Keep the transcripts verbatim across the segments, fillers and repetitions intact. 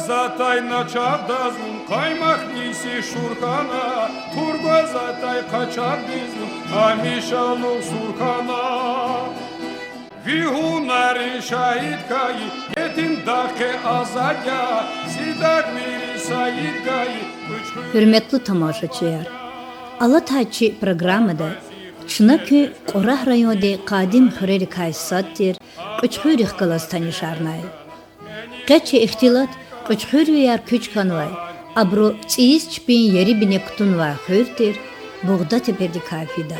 Затай начагъдаз вун къаймахъни сишур хьана, тур гваз атай къачагъдиз вун гьамиша лугьсур хьана. Ви гьунарри шагьид хьайи, етимдахъ къе азад я, зи дагъвийри саид гайи, Кьуьчхуьр. Гьуьрметлу тамашачияр, алатай чи программада чна куьн Кьурагь райондин къадим хуьрерикай сад тир Кьуьчхуьрихъ галаз танишарнай. Къе чи ихтилат кьуьчхуьрвияр куьч хьанвай, абуру цӀийиз чпин ери-бине кутунвай хуьр тир Бугъдатепедикай фида.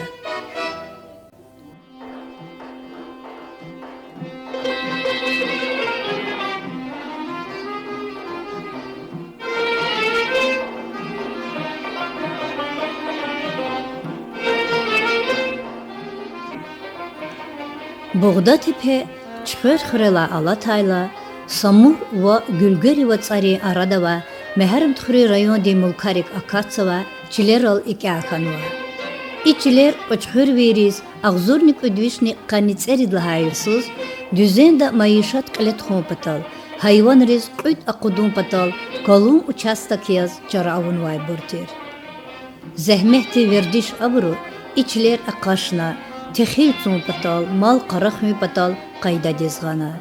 Бугъдатепе Чуьхвер хуьрелай алатайла, Самур ва Гуьлгери вацӀарин арада авай Мегьарамдхуьруьн райондин мулкарик акатзавай чилерал икӀя хьанва. И чилер кьуьчхуьрвийриз агъзурни кӀуьд вишни къанни цӀерид лагьай йисуз дуьзенда майишат кьиле тухун патал, гьайванриз кьуьд акъудун патал калун участок яз чара авунвайбур тир. Зегьметдин вердиш абуру и чилер акъашна, техил цун патал, мал-къара хуьн патал къайдадиз гъана.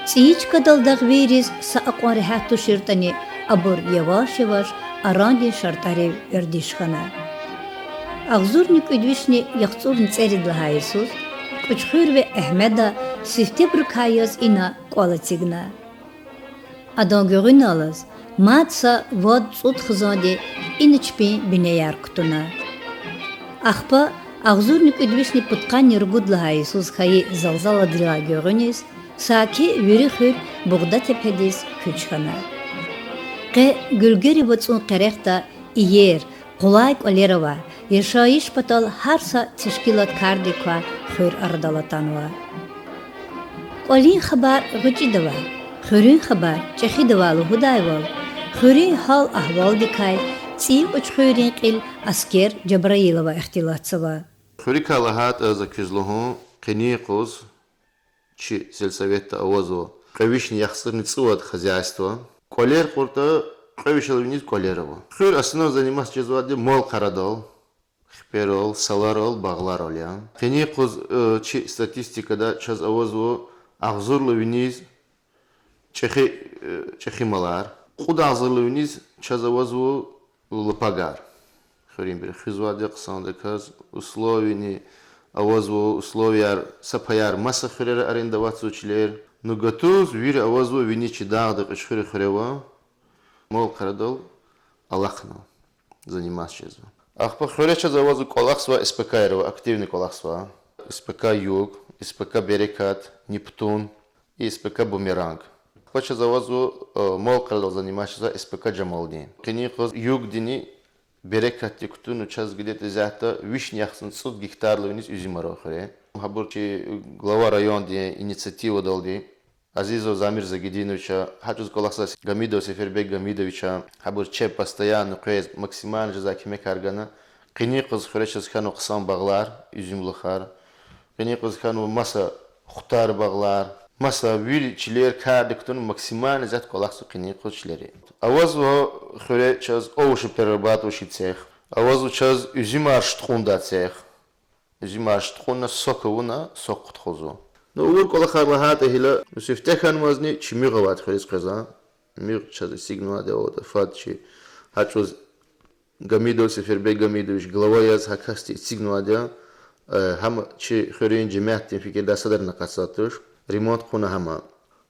ЦӀийи чкадал дагъвийриз са акьван регьят туширтӀани, абур яваш-яваш арандин шартӀарив вердиш хьана. Агъзурни кӀуьд вишни яхцӀурни цӀерид лагьай йисуз кьуьчхуьрви Агьмеда сифтебурукай яз ина кӀвал эцигна. Адан гуьгъуьналлаз мад са вад-цӀуд хизанди ина чпин бинеяр кутуна. Ахпа агъзурни кӀуьд вишни пудкъанни ругуд лагьай йисуз хьайи залзаладилай гуьгъуьниз саки вири хуьр Бугъдатепедиз куьч хьана. Къе Гуьлгери вацӀун къерехда иер, къулай кӀвалер авай, яшайиш патал гьар са тешкилат кардик квай хуьр арадал атанва. КӀвалин хабар гъвечӀида авай, хуьруьн хабар чӀехида авай лугьудайвал, хуьруьн гьал-агьвалдикай ЦӀийи Кьуьчхуьрин кьил Аскер Жабраилова ихтилатзава. Хуьруькай лагьайтӀа, за квез лугьун, къенин юкъуз чи сельсоветда авазва кьве вишни яхцӀурни цӀувад хозяйство. КӀвалер кьуртӀа, кьве вишел виниз кӀвалер ава. Хуьр основном заниматься жезвайди мал-къарадал, хиперал, саларал, багъларал я. Къенин юкъуз, э, чи статистикада чаз авазва агъзурла виниз чӀехи, э, чӀехи малар. Кьуд агъзурла виниз чаз авазва лапагар. Хуьруьнбур хуьзвайди хъсандаказ, условияни авазва, условияр, са паяр маса хуьрера арендоватьзава чилер. Ну, гатуз вири авазва виниз чи дагъда, Кьуьчхуьр хуьре ава, мал-къарадал алахъна заниматься жезва. Ахпа хуьре чаз авазва кӀвалахзавай СПК-яр ава, активный кӀвалахзавай. СПК Юг, СПК Берекат, Нептун, СПК Бумеранг. Ахпа чаз авазва, э, мал-къарадал заниматься жезвай СПК Жамалдин. Къенин юкъуз Югдини Берекатди кутуна чаз где-то исятда вишни яхцӀурни цӀуд гектарла виниз уьзуьмар ава хуьре. Гьабур чи глава райондин инициативадалди, Азизов Замир Загидиновича, гьа чӀавуз кӀвалахзавай Гамидов Сефербек Гамидовича, гьабур чеб постоянно къвез максимально жезвай куьмекар гана. Къенин юкъуз хуьре чаз хьанва хъсан багълар, уьзуьмлухар. Къенин юкъуз хьанва маса хутар багълар, маса вири чилер кардик кутуна максимально исятда кӀвалахзава къенин юкъуз чилери. Авазва хуьре чаз овощеперерабатывающий цех, авазва чаз уьзуьмар шуткьундай цех. Уьзуьмар шуткьуна, сок авуна, сок кьудкъузва. Ну, авур кӀвалахар лагьайтӀа гила, ну, сифте хьанмазни чимигъ авайди хуьруьз къвезва. Мигъ чаз эцигнавайди я, фад чи гьа чӀавуз Гамидов Сефербек Гамидович глава яз гьа касди эцигнавайди я, э, гьам чи хуьруьн жемятдин фикирдай садрани акъатзавайди туш, ремонт хъувуна гьам.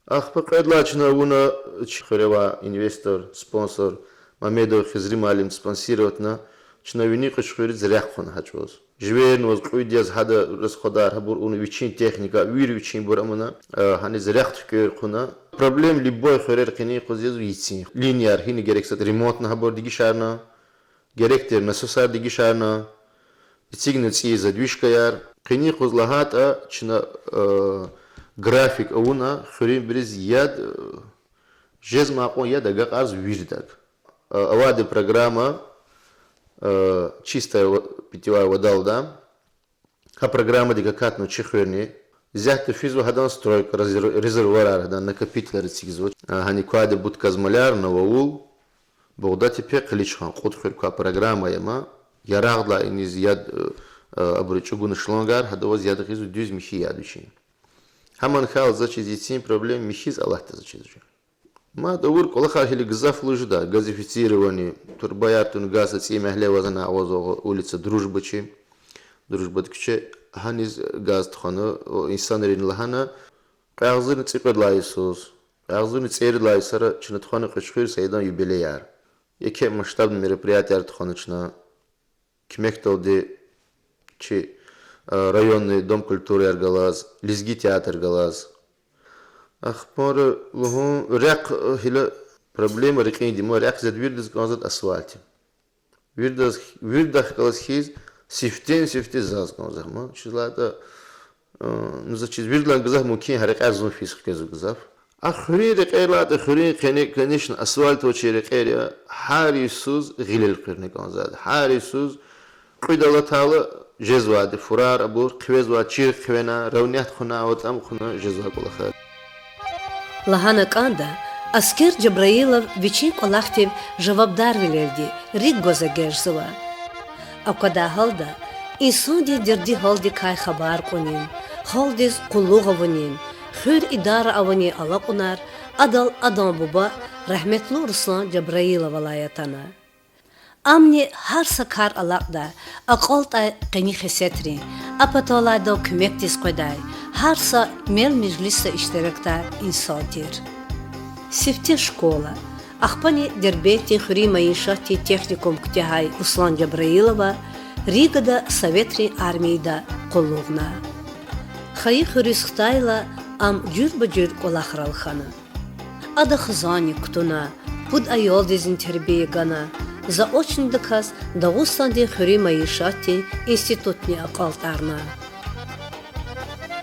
Ахпа кьвед лагьай чна авуна чи хуьре авай инвестор, спонсор Мамедов Хизри муаллимди спонсироватьна, чна вини Кьуьчхуьриз рехъ хъувуна гьа чӀавуз. Живерни аваз кьуьд яз гьада расходар, гьабур авуна вичин техника, вири вичинбур амуна, э, гьаниз рехъ туькӀуьр хъувуна. Проблема любой хуьрера къенин юкъуз язва йицин. Линияр гьина герек затӀ ремонтна, гьабур дегишарна, герек тир насосар дегишарна, эцигна цӀийи задвижкаяр. Къенин юкъуз лагьайтӀа чна, э, график авуна хуьруьнбуриз яд, э, жезмай кьван яд агакьариз виридаг. Э, авайди программа, э, Чистая питьевая вода лугьуда. Гьа программадик акатнава чи хуьрни. Исятда физва гьадан стройка, резер-, резервуарар, гьадан накопителар эцигзава. А, гьаник квайди бут-газ, маляр, Новоаул, Бугъдатепе, Къиличхан, кьуд хуьр квай программа я ман. Ярагъдилай иниз яд, э, э, абуру чӀугуна шлангар, гьадаваз яд гъизва, дуьз михьи яд вичин. Гьаман хьайила заз чиз, ицин проблема михьиз алатда заз чиз жув. Мад авур кӀвалахар гила гзаф лугьуз жеда, газифицирование, турбаяр туна газ, цӀийи мягьле аваз, ана аваз улица Дружбы чи, Дружбада куьче, гьаниз газ тухвана, инсанриз лагьана, кьве агъзурни цӀикьвед лагьай йисуз, кьве агъзурни цӀерид лагьай йисара чна тухвана Кьуьчхуьр Саидан юбилеяр. Еке масштабный мероприятияр тухвана чна. Куьмекдалди чи, э, районный дом культурыяр галаз, лезги театр галаз. Ахпа лугьун, рехъ, э, гила проблема рекьинди ма, рехъ зед вирдаз кӀанзад асфальт. Вирдаз, вирдахъ галаз хьиз, сифтени-сифте заз кӀанзад ма. Чиз лагьайтӀа, э, ну, заз чиз вирдалай гзаф мумкин, гьа рекьер зун физ хквезва гзаф. А хуьруьн рекьер лагьайтӀа, хуьруьн къене, конечно, асфальт авачир рекьер я, гьар йисуз гъилел къуьрна кӀанзад, гьар йисуз кьуьд алатайла жезвайди фурар, абур хъивезвай, чир хъивена, равнять хъувуна, ватӀам хъувуна жезвай кӀвалахар. Лагьана кӀанда, Аскер Жабраилов вичин кӀвалахдив жавабдарвилелди рикӀ гваз эгечӀзава. Аквадай гьалда, инсандин дерди-гьалдикай хабар кьунин, халкьдиз къуллугъ авунин, хуьр идара авунин алакьунар адал адан буба рагьметлу Руслан Жабраиловалай атана. Амни гьар са кар алакьдай, акьалтӀай къени хесетрин, а паталайдал куьмекдиз къведай, гьар са мел-межлисда иштиракдай инсан тир. Сифте школа, ахпани Дербентдин хуьруьн майишатдин техникум куьтягьай Руслан Жабраилова Ригада Советрин армияда къуллугъна. Хайи хуьруьз хтайла, ам жуьреба-жуьре кӀвалахрал хьана. Ада хизанни кутуна, пуд аялдизни тербия гана, заочнидаказ Дагъустандин хуьруьн майишатдин институтни акьалтӀарна.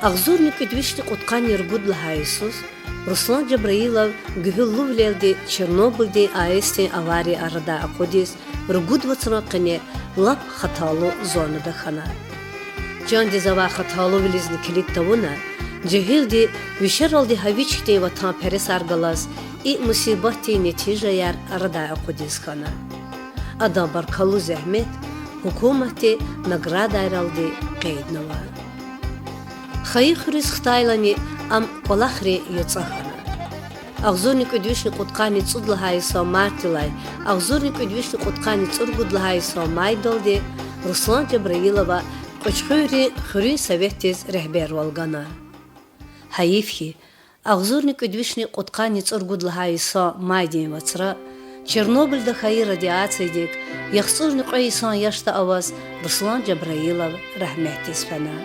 Агъзурни кӀуьд вишни кьудкъанни ругуд лагьай йисуз Руслан Жабраилов гуьгьуьллувилелди Чернобыльдин АЭС-дин авария арадай акъудиз, ругуд вацран къене лап хаталу зонада хьана. Чандиз авай хаталувилизни килиг тавуна, жегьилди вишералди гьа вич хьтин ватанпересар галаз и мусибатдин нетижаяр арадай акъудиз хьана. Адан баркаллу зегьмет гьукуматди наградайралди къейднава. Хайи хуьруьз хтайлани ам кӀвалахрин яцӀа хьана. Агъзурни кӀуьд вишни кьудкъанни цӀуд лагьай йисан мартдилай агъзурни кӀуьд вишни кьудкъанни цӀуругуд лагьай йисан майдалди Руслан Жабраилова Кьуьчхуьррин хуьруьн советдиз регьбервал гана. Гьайиф хьи, агъзурни кӀуьд вишни кьудкъанни цӀуругуд лагьай йисан майдин вацра Чернобыльда хьайи радиациядик яхцӀурни кьве йисан яшда аваз Руслан Жабраилов рагьметдиз фена.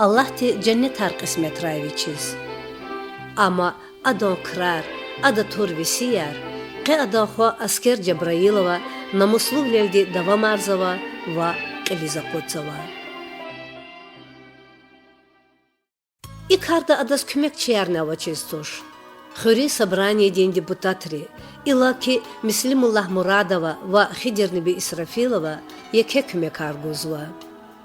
Аллагьди женнетар кьисметрай вичиз. Амма адан крар, ада тур весияр къе адан хва Аскер Жабраилова намуслувилелди давамарзава ва кьилиз акъудзава. И карда адаз куьмекчиярни авачиз туш. Хуьруьн собраниедин депутатри, иллаки Муслимуллагь Мурадова ва Хидирниби Исрафилова еке куьмекар гузва.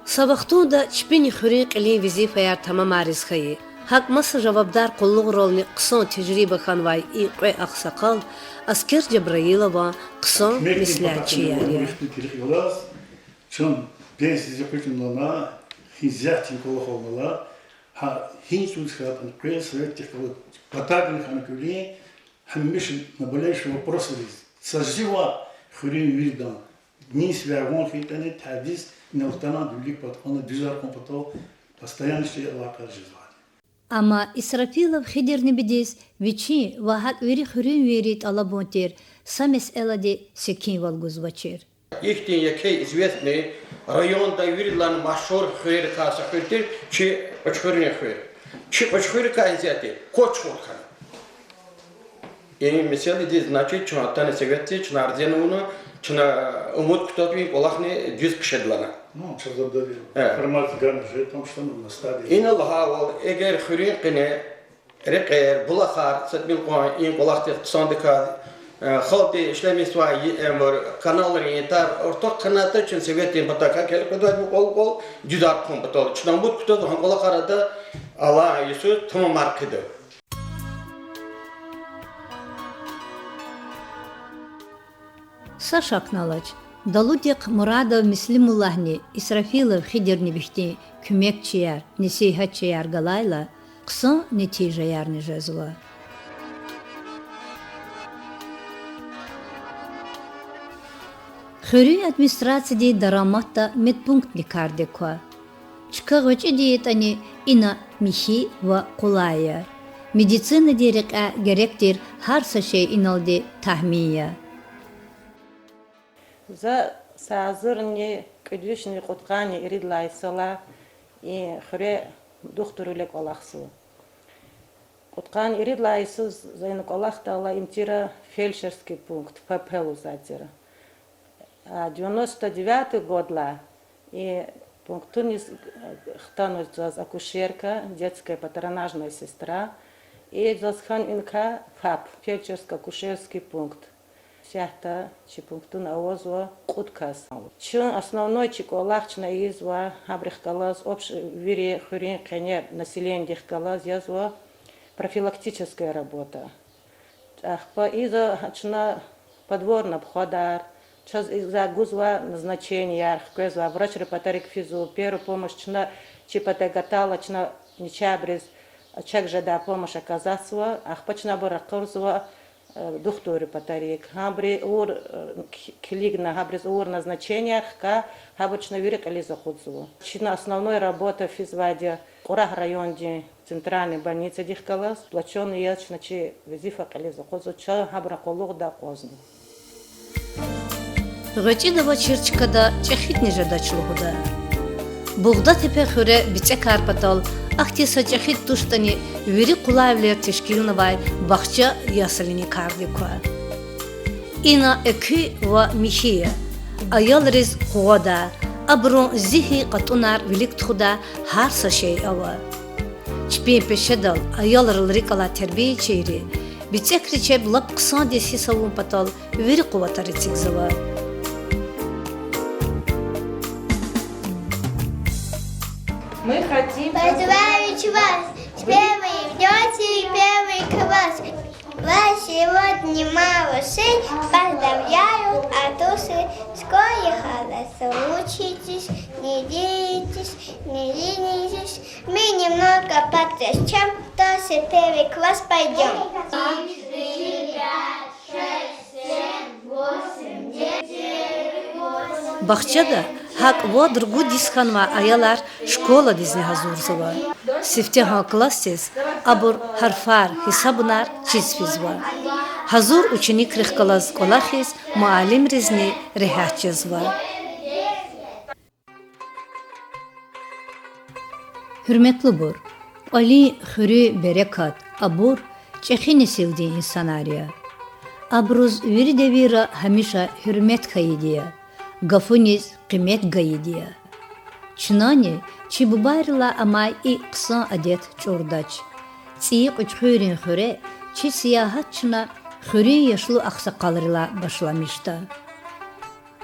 Са вахтунда чпини хуьруьн кьилин везифаяр тамамариз хьайи, гьакӀ маса жавабдар къуллугърални хъсан тежриба хьанвай и кьве агъсакъал Аскер Жабраилован хъсан меслятчияр я. Чун пенсиядиз экъечӀна лагьана, гьи зягьтин кӀвалахал ала, гьа гьи чӀавуз хьайитӀани кьве советдихъ галаз патарни хьана куьлуьн, гьамиша наболевший вопросриз са жува хуьруьн виридан ни сивяй ван хьайитӀани тадиз, инал атана, вилик пад кьуна, дуьзар кьун патал постоянно чи алакъаяр жезвайди. Амма Исрафилов Хидирнибидиз вичин ва гьакӀ вири хуьруьнвийрин тӀалабун тир са месэлади секинвал гузвачир. Ихьтин еке известный, районда виридалай машгьур хуьрерикай са хуьр тир чи Кьуьчхуьррин хуьр. Чи Кьуьчхуьррикай исятда Кочхур хьана. И месэладиз, значит, чун атана советдиз, чна арза авуна, чна умуд кутазва и кӀвалахни дуьз хъжеда лагьана. Ну, чаз ада информация ганвай, потому что, ну, на стадии. Ина лагьайвал, эгер хуьруьн къене рекьер, булахар са тӀимил кьван и кӀвалахдиз хъсандаказ, э, халкьди ишлемишзавай и, э, каналрин ятар артух хьанайтӀа, чун советдин патав гьакӀ элкъведайбур кьвал-кьвал дуьзар хъун патал. Чна умуд кутазва гьа кӀвалахар ада Аллагьди йисуз тамамар хъийида. Са шакни алач, далудихъ Мурадов Муслимуллагьни, Исрафилов Хидирни вахтунин куьмекчияр, несигьатчияр галайла, хъсан нетижаярни жезва. Хуьруьн администрациядин дараматда медпунктни кардик ква. Чка гъвечӀиди ятӀани, ина михьи ва къулай я. Медицинадин рекьяй герек тир гьар са шей иналди таъмин я. За са агъзурни кӀуьд вишни кьудкъанни ирид лагьай йисалай и хуьре духтурвиле кӀвалахзава. Кьудкъанни ирид лагьай йисуз за ина кӀвалахдайла, им тир фельдшерский пункт, Ф П лугьузвай тир. А девяносто девятый годлай и пунктуниз хтанвай заз акушерка, детская патронажная сестра, и заз хьанвай иникай ФАП, фельдшерско-акушерский пункт. Исятда чи пунктуна авазва кьуд кас. Чун основной чи кӀвалах чна ийизва гьабурухъ галаз, общ-, вири хуьруьн къене населениедихъ галаз язва профилактическая работа. Ахпа ийизва чна подворный обходар, чаз ийизвай, гузвай назначенияр, хквезвай врачри патарик физва, первую помощь чна, чи патайи гатайла чна начагъбуруз чак жедай помощь оказатьзава, ахпа чна абур ракъурзава, э, духтурри патарик. Гьабуру авур, э, ки-, килигна, гьабуруз авур назначенияр хкай, гьабур чна вири кьилиз акъудзава. Чна основной работа физвайди Кьурагь райондин центральный больницадихъ галаз, сплочённый яз чна чи везифа кьилиз акъудзава, чна гьабурун къуллугъда акъвазна. ГъвечӀида авачир чкада чӀехидни жедач лугьуда. Бугъдатепе хуьре бицӀекар патал ахьтин са чӀехиди туштӀани, вири къулайвилер тешкилнавай бахча-яслини кардик ква. Ина экуь ва михьи я. Аялриз къугъвадай, абурун зигьин кьатӀунар вилик тухудай гьар са шей ава. Чпин пешедал аялрал рикӀ алай тербиячийри бицӀекри чеб лап хъсандиз гьисс авун патал вири къуватар эцигзава. Мы хотим поздравить вас с первым днём и первый класс. Вас сегодня малышей поздравляют от души. В школе хорошо учитесь, не ленитесь, не ленитесь. Мы немного подрастём, тоже первый класс пойдём. Бахчада гьакӀ вад-ругуд йис хьанвай аялар школадизни гьазурзава. Сифтегьан классдиз абур гьарфар, гьисабунар чиз физва. Гьазур ученикрихъ галаз кӀвалахиз муаллимризни регьят жезва. Гьуьрметлубур, кӀвалин хуьруьн берекат абур чӀехи несилдин инсанар я. Абуруз вири девирра гьамиша гьуьрмет хьайиди я, гафуниз къимет гайиди я. Чнани чи бубайрилай амай и хъсан адет чӀурдач. ЦӀийи Кьуьчхуьрин хуьре чи сиягьат чна хуьруьн яшлу агъсакъалрилай башламишда.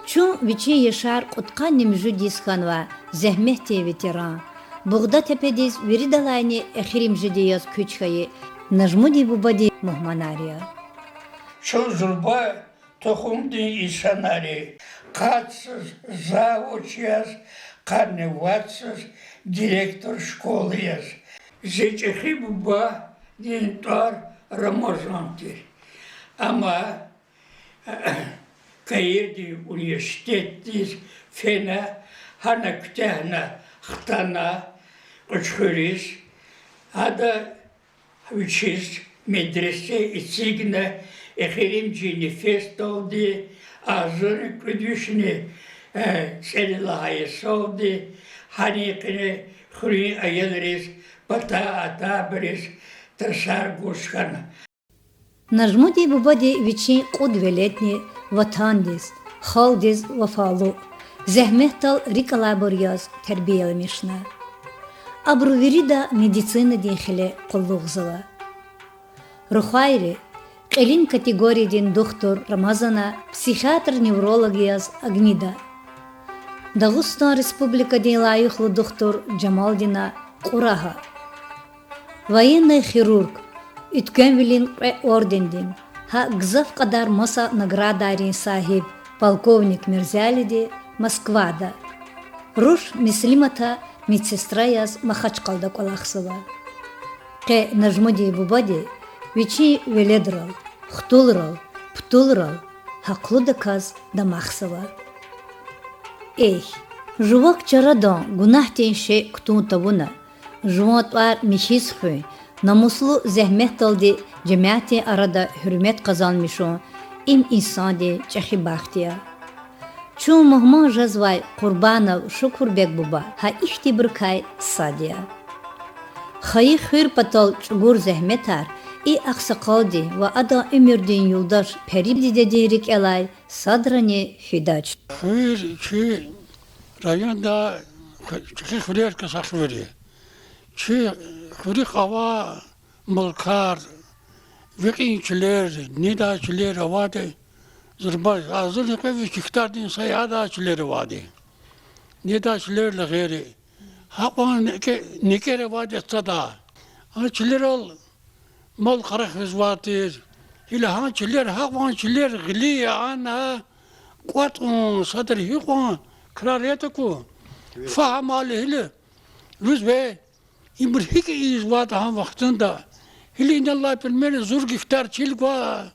Чун вичин яшар кьудкъанни муьжуьд йис хьанвай зегьметдин ветеран, Бугъдатепедиз виридалайни эхиримжиди яз куьч хьайи Нажмудин бубадин мугьманар я. Чун зурба тухумдин инсанар я. Къад йисуз завуч яз, къанни вад йисуз директор школы яз. Зи чӀехи бубадин тӀвар Рамазан тир. Амма Каирдин университетдиз фена, гьана куьтягьна хтана Кьуьчхуьриз, ада вичиз медресе эцигна, эхиримжи нефесдалди, агъзурни кӀуьд вишни, э, цӀерид лагьай йисалди, гьанихъни хуьруьн аялриз патай атайбуруз тарсар гуз хьана. Нажмудин бубади вичин кьуд веледни ватандиз, халкьдиз вафалу, зегьметдал рикӀ алайбур яз тербияламишна. Абуру вирида медицинадин хиле къуллугъзава. Рухвайри, кьилин категориядин духтур Рамазана психиатр-невролог яз Агнида, Дагъустан Республикадин лайихлу духтур Жамалдина Кьурагьа, Военный хирург, уьтквемвилин кьве ордендин, гьа гзаф кьадар маса наградайрин сагьиб полковник Мирзалиди Москвада, руш Муслимата медсестра яз Махачкъалада кӀвалахзава. Къе Нажмудин бубади вичин веледрал, хтулрал, птулрал гьахълудаказ дамахзава. Эхь, жувак чарадан гунагьдин шей кутун тавуна, жуван тӀвар михьиз хуьн, намуслу зегьметдалди жемятдин арада гьуьрмет къазанмишун— им инсандин чӀехи бахт я. Чун мугьман жезвай Къурбанов Шукурбег буба гьа ихьтинбурукай сад я. Хайи хуьр патал чӀугур зегьметар и агъсакъалдин ва адан уьмуьрдин юлдаш Пери дидедин рикӀелай садрани фидач. Хуьр чи районда чӀехи хуьрерикай са хуьр я. Чи хуьруьхъ ава мулкар, векьин чилер, недай чилер авайди, зурба агъзурни кьве виш гектардин са ядай чилер авайди. Недай чилерал гъейри, гьакьван никӀер, никӀер авайди я цадай. А чилерал мал-къара хуьзвай тир. Гила гьа чилер, гьакьван чилер гъиле яна, кӀватӀун, садра гьикьван крар ятӀа ку, фагьамайла гила, лугьузва, ибур гьикӀ ийизватӀа гьа вахтунда. Гила инал алай примерно зур гектар чил гва,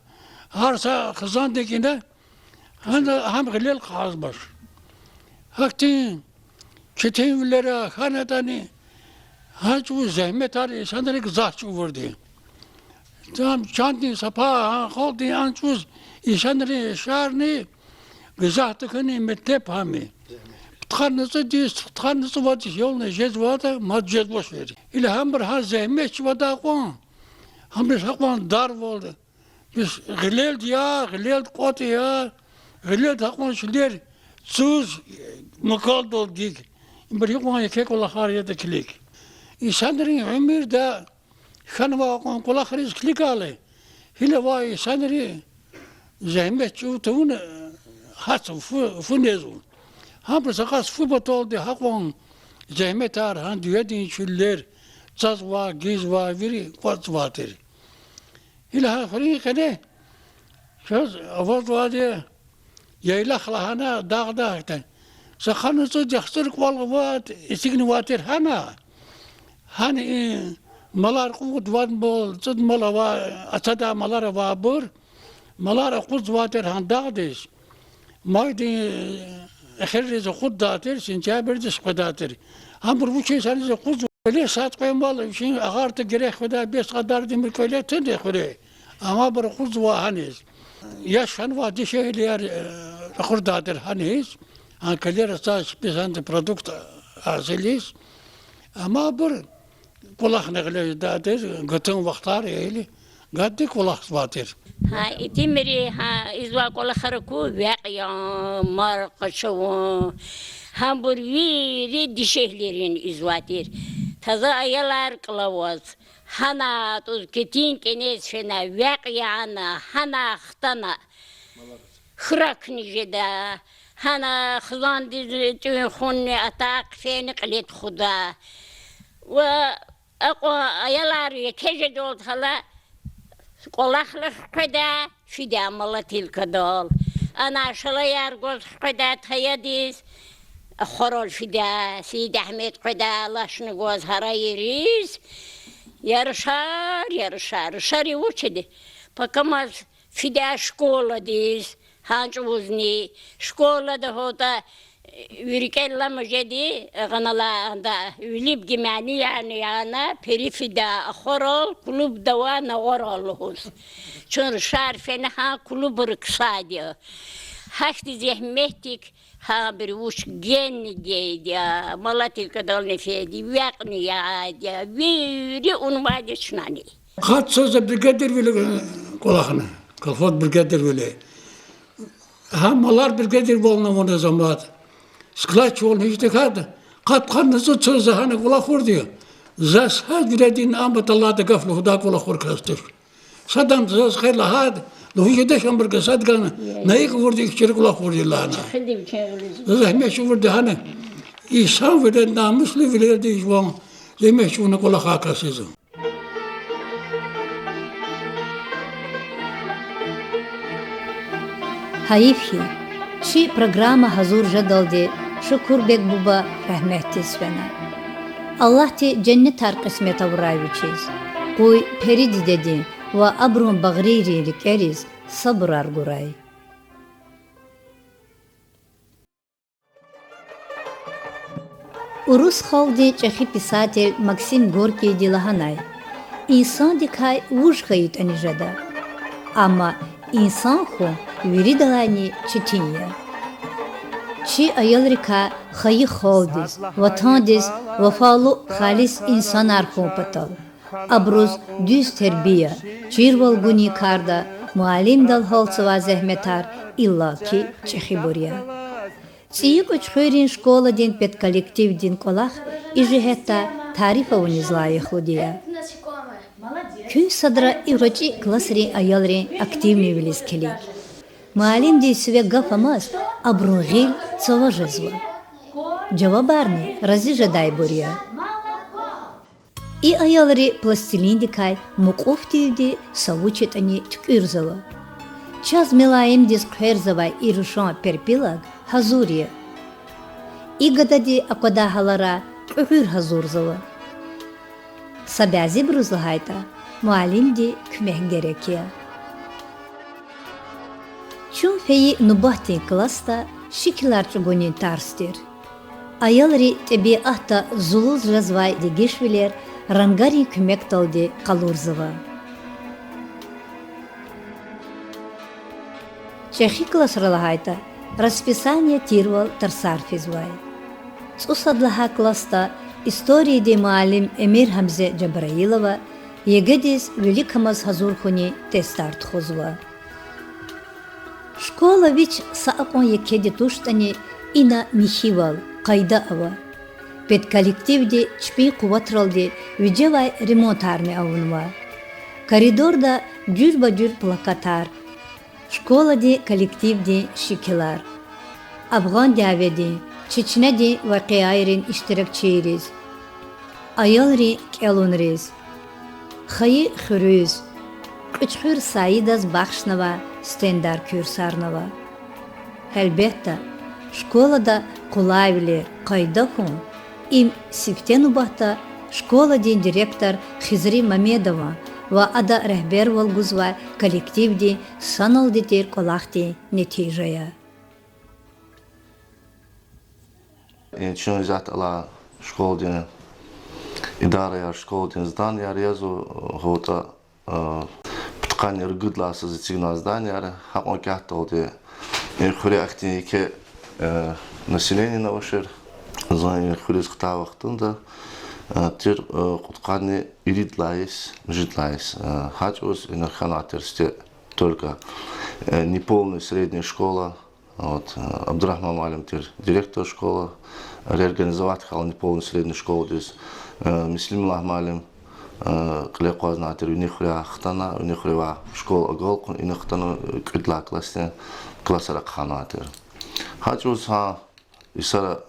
гьар са хизандин кӀанда, гьана гьам гъилел хъжезбур. Гьахьтин четинвилера хьанатӀани, гьа чӀавуз зегьметар инсанри гзаф чӀугурди. Там чандин са пай гьа халкьдин а чӀавуз инсанрин шарни гзаф тахьуни метлеб гьам я. Пудкъанни цӀуд йис, пудкъанни цӀувад йис ялна жезватӀа, мад жезвач вири. Гила гьабур гьа зегьмет чӀугвадай кьван, гьабуруз гьакьван дарвал, бес гъилелди я, гъилелди кӀватӀ я, гъилелди гьакьван чилер цуз, макалдал гиг. Ибур гьикьван еке кӀвалахар ятӀа килиг. Инсанрин уьмуьрда хьанвай кьван кӀвалахриз килигайла, гила авай инсанри зегьмет чӀугун тавуна, гьа фу, фу незва. Гьабуруз са кас фу паталди гьакьван зегьметар, гьа дуьньядин чилер цазвай, гизвай, вири кӀватӀзавай тир. Гила гьа хуьруьн къене чаз авазвайди я, яйлах лагьана дагъда хьтин. Са къанни цӀуд яхцӀур кӀвал авай, эцигнавай тир гьана. Гьана и малар кьуд-вад мал, цӀуд мал авай, ацадай малар авайбур, малар акъудзавай тир гьа дагъдиз. Майдин эхирриз акъуддай тир, сентябрдиз къведай тир. Гьабур вучиз гьаниз акъудзава? Квеле сад-кьве мал вичин агъарда герек хведай, бес кьадар димир квеле туна хуьре. Амма абур акъудзавай гьаниз. Яш хьанвай дишегьлияр, э, ракъурдай тир гьаниз. Гьа квелера цаз писанди продукт гьасилиз. Амма абур кӀвалахна гъиле жедай тир, гатун вахтар я или, гадди кӀвалахзавай тир. Гьа итимри гьа ийизвай кӀвалахар аку, векь ян, мар къачун. Гьабур вири дишегьлийрин ийизвай тир. Таза аялар кӀлаваз, гьана тӀуз кетин кӀенез фена, векь яна, гьана хтана. Хуракни жеда, гьана хизандиз тӀуьн-хунни атай, хъфени кьиле тухуда. Ва акьван аялар еке жедалди гьала кӀвалахлахъ къведа, фида молотилкадал. Ана шалаяр гваз къведа таядиз, ахварал фида, Сиид-Агьмед къведа лашни гваз гьарайриз. Я рушар, я рушар, рушари вучди? Пакамаз фида школадиз, гьа чӀавузни, школада гьатта ви рикӀел алама жеди, гъанала анда вилибги мани яна, яна, пери фида ахварал, клубда ва нагъварал лугьуз. Чун рушар фена гьа клубра ксади я. Гьахьтин зегьметдик гьабур вуч генни гейди я, молотилкадални фейди, векьни яйди я, вири унвайди чнани. Къад са за бригадирвиле кӀвалахна, колхоз бригадирвиле. Гьа малар бригадирвални авуна за мад. Складчивални гьич тахьайтӀа, къад-къанни цӀуд йисуз за гьана кӀвалахурди я. Заз гьа виридин амма талайда гаф лугьудай кӀвалахур кас туш. Садан заз хъел лагьайди, лугьуз жедач абурукай, сад гана, на икӀ авурди, икӀ чира кӀвалахурди лагьана. Заз зегьмет чӀугурди гьана. Инсан вилер, намуслу вилердиз жуван зегьмет чӀугуна кӀвалахай кас я за. Гьайиф хьи, чи программа гьазур жедалди Шукурбег буба рагьметдиз фена. Аллагьди женнетар кьисмет авурай вичиз. Къуй пери дидедин ва абурун багърийрин рикӀериз сабурар гурай. Урус халкьдин чӀехи писатель Максим Горькийди лагьанай: инсандикай вуж хьайитӀани жеда. Амма инсан хьун виридалайни четин я. Чи аялрикай хайи халкьдиз, ватандиз вафалу халис инсанар хьун патал, абуруз дуьз тербия, чирвал гунин карда муаллимдал гьалтзавай зегьметар иллаки чӀехибур я. ЦӀийи Кьуьчхуьрин школадин педколлективдин кӀвалах и жигьетдай тариф авуниз лайихлуди я. Куьн садра и гъвечӀи классрин аялрин активнивилиз килиг. Муаллимдин сиве гаф амаз, абурун гъил цава жезва. Жавабарни рази жедайбур я. И аялри пластилиндикай мукьуфдивди са вуч ятӀани туькӀуьрзава. Чаз мелаимдиз хъверзавай и рушан перпилаг гьазур я. И гадади аквадай гьаларай кьуьгъуьр гьазурзава. Са бязибуруз лагьайтӀа, муаллимдин куьмек герек я. Чун фейи нубатдин классда шикилар чӀугунин тарс тир. Аялри тӀебиатда зулуз жезвай дегишвилер рангарин куьмекдалди къалурзава. ЧӀехи классра лагьайтӀа, расписание тирвал тарсар физвай. ЦӀусад лагьай классда историядин муаллим Эмиргьамзе Жабраилова ЕГЭ-диз виликамаз гьазур хьунин тестар тухузва. Школа вич са акьван екеди туштӀани, ина михьивал, къайда ава. Педколлективди чпин къуватралди вижевай ремонтарни авунва. Коридорда жуьреба-жуьре плакатар, школадин коллективдин шикилар, афгъан дяведин, Чечнядин вакъиайрин иштиракчийриз, аялрин кӀелунриз, хайи хуьруьз, Кьуьчхуьр Саидаз бахшнавай стендар куьрсарнава. Гьелбетда, школада къулайвилер, къайда хьун— им сифте нубатда школадин директор Хизри Мамедован ва ада регьбервал гузвай коллективдин саналди тир кӀвалахдин нетижа я. Чун исятда алай школадин идараяр, школадин зданияр язва, гьаватӀа пудкъанни ругуд лагьай йисуз эцигнавай зданияр, гьакьван кятдалди и хуьре ахьтин еке население авачир. Зун и хуьруьз хтай вахтунда тир кьудкъанни ирид лагьай йис, муьжуьд лагьай йис. Гьа чӀавуз ина хьанвай тир сифте только неполная средняя школа. Вот, Абдурагьман муаллим тир директор школы, реорганизовать хьана неполную среднюю школадиз. Муслимуллагь муаллим кьиле акъвазнавай тир вини хуьряй хтана, вини хуьряй школа агалкьун, ина хтана кӀуьд лагьай классдин, классар ахъайнавай тир. Гьа чӀавуз гьа йисара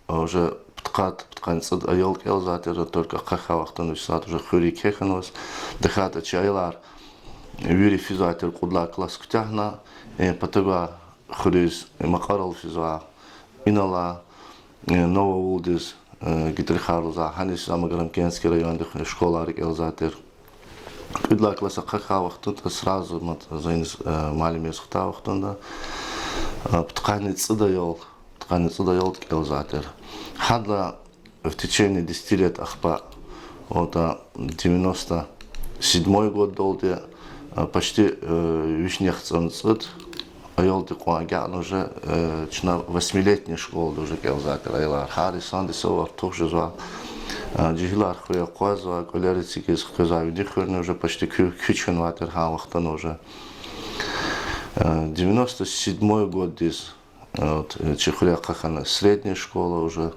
уже пудкъад, пудкъанни цӀуд аял кӀелзавай тир, только ахъа хьайи вахтунда йисуз уже хуьр еке хьанваз. ТахьайтӀа чи аялар вири физвай тир кьуд лагьай класс куьтягьна, патав гвай хуьруьз, Макьарал физва, инал, Новоавулдиз, Гитрихар лугьузва, гьаниз физва Магарамкентский райондихъ школайра кӀелзавай тир. Кьуд лагьай класс ахъа хьайи вахтунда сразу мад зун иниз, муаллим яз хтай вахтунда, пудкъанни цӀуд аял, пудкъанни цӀуд аялди кӀелзавай тир. Гьадалай в течение десяти лет ахпа, вот, девяносто седьмой годдалди, почти вишни яхцӀурни цӀуд аялди кьван агакьна уже, чна восьмилетний школада уже кӀелзавай тир аялар. Гьар йисанди сувар артух жезва, жегьилар хуьре акъвазва, кӀвалер эцигиз хквезвай вини хуьрни уже почти куь-, куьч хьанвай тир гьа вахтунда уже. Девяносто седьмой годдиз, вот, чи хуьре ахъа хьана средняя школа уже.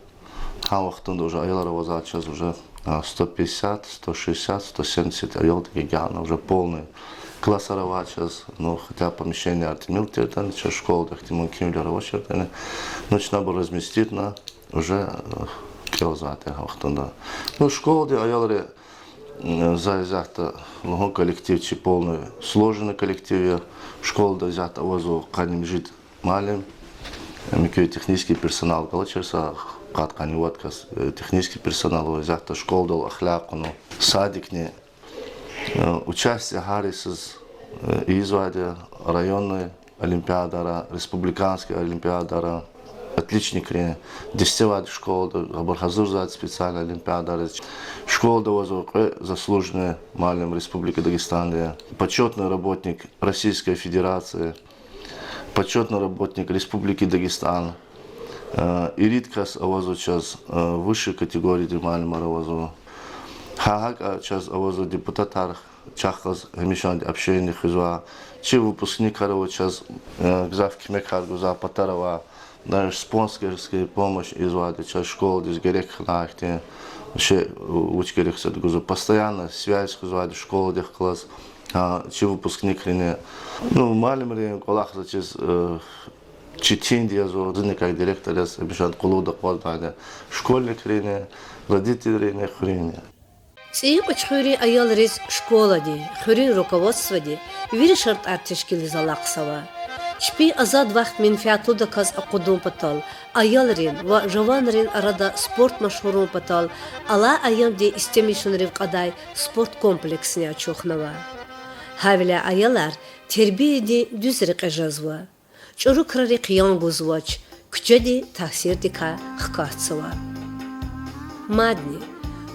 Гьа вахтунда уже аялар авазва чаз уже сто пятьдесят, сто шестьдесят, сто семьдесят аялдик агакьна, уже полный классар авай чаз, ну, хотя помещениеяр тӀимил тиртӀани, чаз школадихъ мумкинвилер авачиртӀани, ну, чна абур разместитьна, уже кӀелзавай тир гьа вахтунда. Ну, школадин аялри За исятда лугьун, коллектив чи полный сложенный коллектив я. Школада исятда авазва къанни муьжуьд муаллим, муькуь технический персонал галачир са къад-къанни вад кас, э, технический персонал ва исятда школадал ахлакь кьуна, садикни, э, участие гьар йисуз, э, ийизвайди я, районный олимпиадара, республиканский олимпиадара, отличникри, дестевайди школада, абур гьазурзавайди специальный олимпиадара. Школада авазва кьве заслуженный муаллим Республика Дагестанди, почётный работник Российской Федерации, почётный работник Республики Дагестан. Э, ирид кас авазва чаз, э, высший категориядин муаллимар авазва. Гьа гьакӀа чаз авазва депутатар, чахъ галаз гьамишанда общение хуьзва. Чи выпускникар ава чаз, э, гзаф куьмекар гузва, патара ава, даже спонсорская помощь ийизвайди чаз школадиз герек хьанвай хьтин, ше, вуч герек сад гузва. Постоянно связь хуьзвайди школадихъ галаз, а, чи выпускникрини. Ну, муаллимрин кӀвалах заз чиз, э, четинди язва, зуникай директор яз гьамишанда къуллугъда акъвазнавайди школьникрини, родителрини, хуьруьнни. ЦӀийи Кьуьчхуьрин аялриз школади, хуьруьн руководстводи вири шартӀар тешкилиз алахъзава. Чпин азад вахт менфятлудаказ акъудун патал, аялрин ва жаванрин арада спорт машгьурун патал алай аямдин истемишунрив кьадай спорт комплексни ачухнава. Гьавиляй аялар тербиядин дуьз рекье жезва. ЧӀуру крарихъ ян гузвач, куьчеди таъсирдикай хкатзава. Мадни.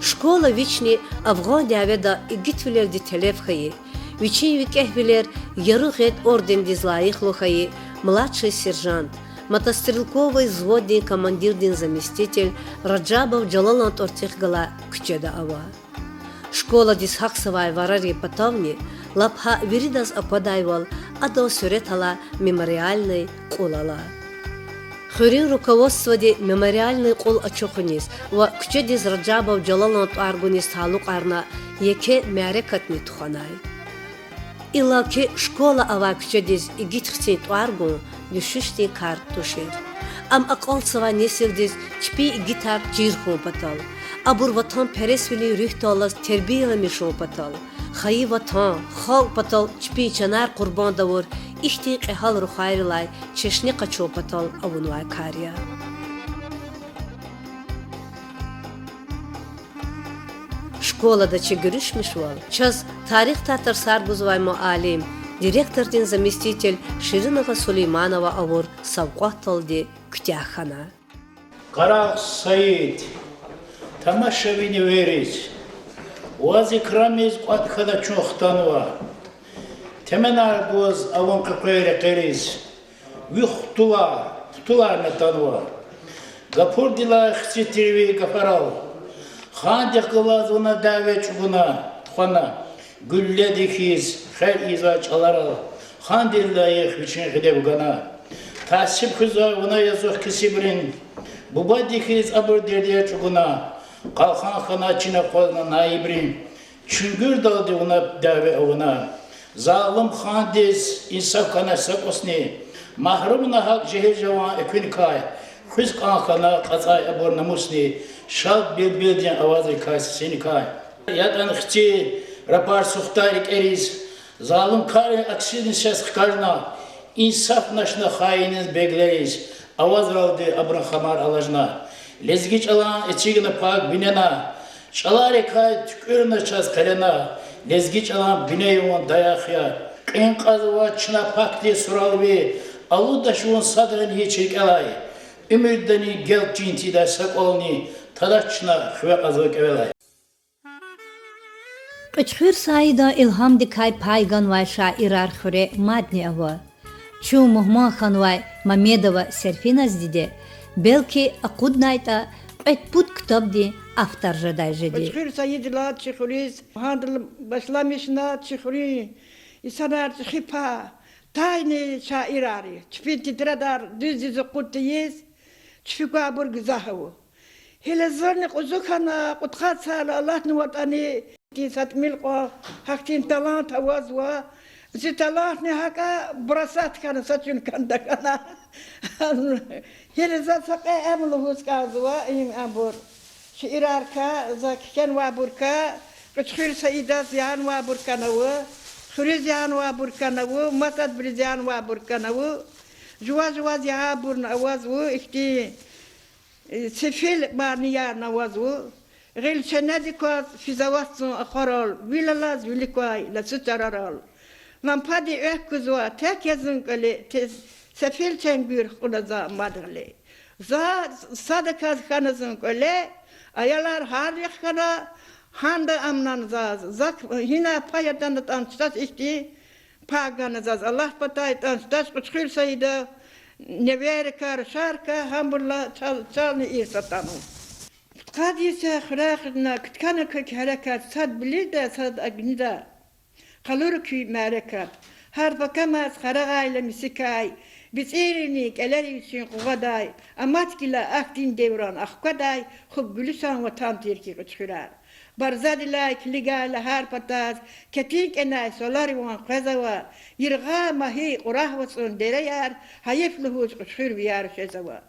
Школа вични афгъан дяведа игитвилелди телеф хьайи, вичин викӀегьвилер Яру Гъед ордендиз лайихлу хьайи младший сержант, мотострелковый взводдин командирдин заместитель Ражабов Жалалан тӀварцӀихъ галай куьчеда ава. Школадиз гьахьзавай варарин патавни лап гьа виридаз аквадайвал адан суьрет алай мемориальный кьул ала. Хуьруьн руководстводи мемориальный кьул ачухуниз ва куьчедиз Ражабов Жалалан тӀвар гуниз талукьарна еке мярекатни тухванай. Иллаки школа авай куьчедиз игит хцин тӀвар гун дуьшуьшдин кар тушир. Ам акьалтзавай несилдиз чпин игитар чир хьун патал, абур ватанпересвилин руьгьдаллаз тербияламишун патал, хайи Ватан, халкь патал чпин чанар къурбанд авур ихьтин кьегьал рухвайрилай чешне къачун патал авунвай кар я. Школада чи гуьруьшмишвал чаз тарихдай тарсар гузвай муаллим, директордин заместитель Ширинагъа Сулейманова авур савкьватдалди куьтягь хьана. Къарагъ, Саид, тамаша ви невериз. Ваз икрамиз кӀватӀ хьана чун хтанва. Теменар гваз авун къекъвей рекьериз, ви хтулар, хтулар атанва. Гапурдилай хци тир ви гафарал, хандихъ галаз вуна дяве чӀугуна, тухвана, гуьлледи хьиз хер ийизвай чӀаларал, хандин лайих вичин гъилев гана. Тасиб хуьзвай вуна язух кесибрин, бубади хьиз абур дердер чӀугуна, къалхан хьана чина акъвазна наибрин. Чуьнгуьрдалди вуна дяве авуна. Залум хандиз инсаф хьана са кӀусни, магьрумна гьакӀ жегьил жаван экуьникай, хуьз кӀан хьана кьацӀай абур намусни, шад билбилдин авазрикай, сесиникай. ЯтӀани хци рапар сухтай рикӀериз, залумкаррин аксини сес хкажна, инсаф начна хаиниз, беглериз, авазралди абурун хамар алажна. Лезги чӀалан эцигна пак бинена, чӀаларикай туькӀуьрна чаз къелена, лезги чӀалан бине юн даях я. Кьин кьазва чна пакди сурал ви, алудач вун садрани гьич рикӀелай. Уьмуьрдани гел чин тийидай са кӀвални, тадач чна хиве кьазва кӀевелай. Кьуьчхуьр Саидан илгьамдикай пай ганвай шаирар хуьре мадни ава. Чун мугьман хьанвай Мамедова Серфиназ диде, белки акъуднайтӀа, кьвед-пуд ктабдин автор жедай жеди. Кьуьчхуьр Саидилай чи хуьруьз гьандал башламишна, чи хуьруьн инсанар чӀехи пай, тайни шаирар я. Чпин тетрадар дуьздиз акъуд тийиз, чпи квайбур гзаф ава. Гила зунни кьуьзуь хьана, кьудкъад сад Аллагьдин ватӀани, тин са тӀимил кьван гьахьтин талант авазва. Зи талантни гьакӀа бросать хьана, са чун кӀанда хьана. Гила за са кьве ам лугьуз кӀанзава, им абур. Шиираркай, за кхьенвайбурукай, Кьуьчхуьр Саидаз зиянвайбур кӀанава, хуьруьз зиянвайбур кӀанава, масадбуруз зиянвайбур кӀанава. Жува-жуваз ябурни авазва ихьтин сефил маниярни авазва. Гъил ченедик кваз физ аватзава ахварал, вил алаз вилик квай лацу чарарал. Лампади экв гузва, тек я зун кӀвале, те-, сефил ченгуьр хкьуна за мад гъиле. За садаказ хьана зун кӀвале, аялар гьаррихъ хьана, гьанда амунан заз. Зак гьина пай атанатӀан чаз ихьтин пай гана заз. Аллагь патай атӀан чаз Кьуьчхуьр Саида, невейрикай, рушарикай, гьабурулай чал-, чални ирс атанва. Пудкъад йиса хуьряй хуьзна, кткана квек гьерекат, сад билирда, сад агнида. Къалура куь мярекат. Гьар пакамаз къарагъайла мисикай, бицӀирни кӀелери вичин къугъвадай, амат гила ахьтин девран ахквадай, хупӀ гуьлуьсан ватан тир хьи Кьуьчхуьрар. Барзадилай килигайла гьар патаз, кетин кӀенай свалариван къвезава, Яргъа, Магьи, Кьурагь вацӀун дереяр, гьайиф лугьуз Кьуьчхуьрвияр фезава.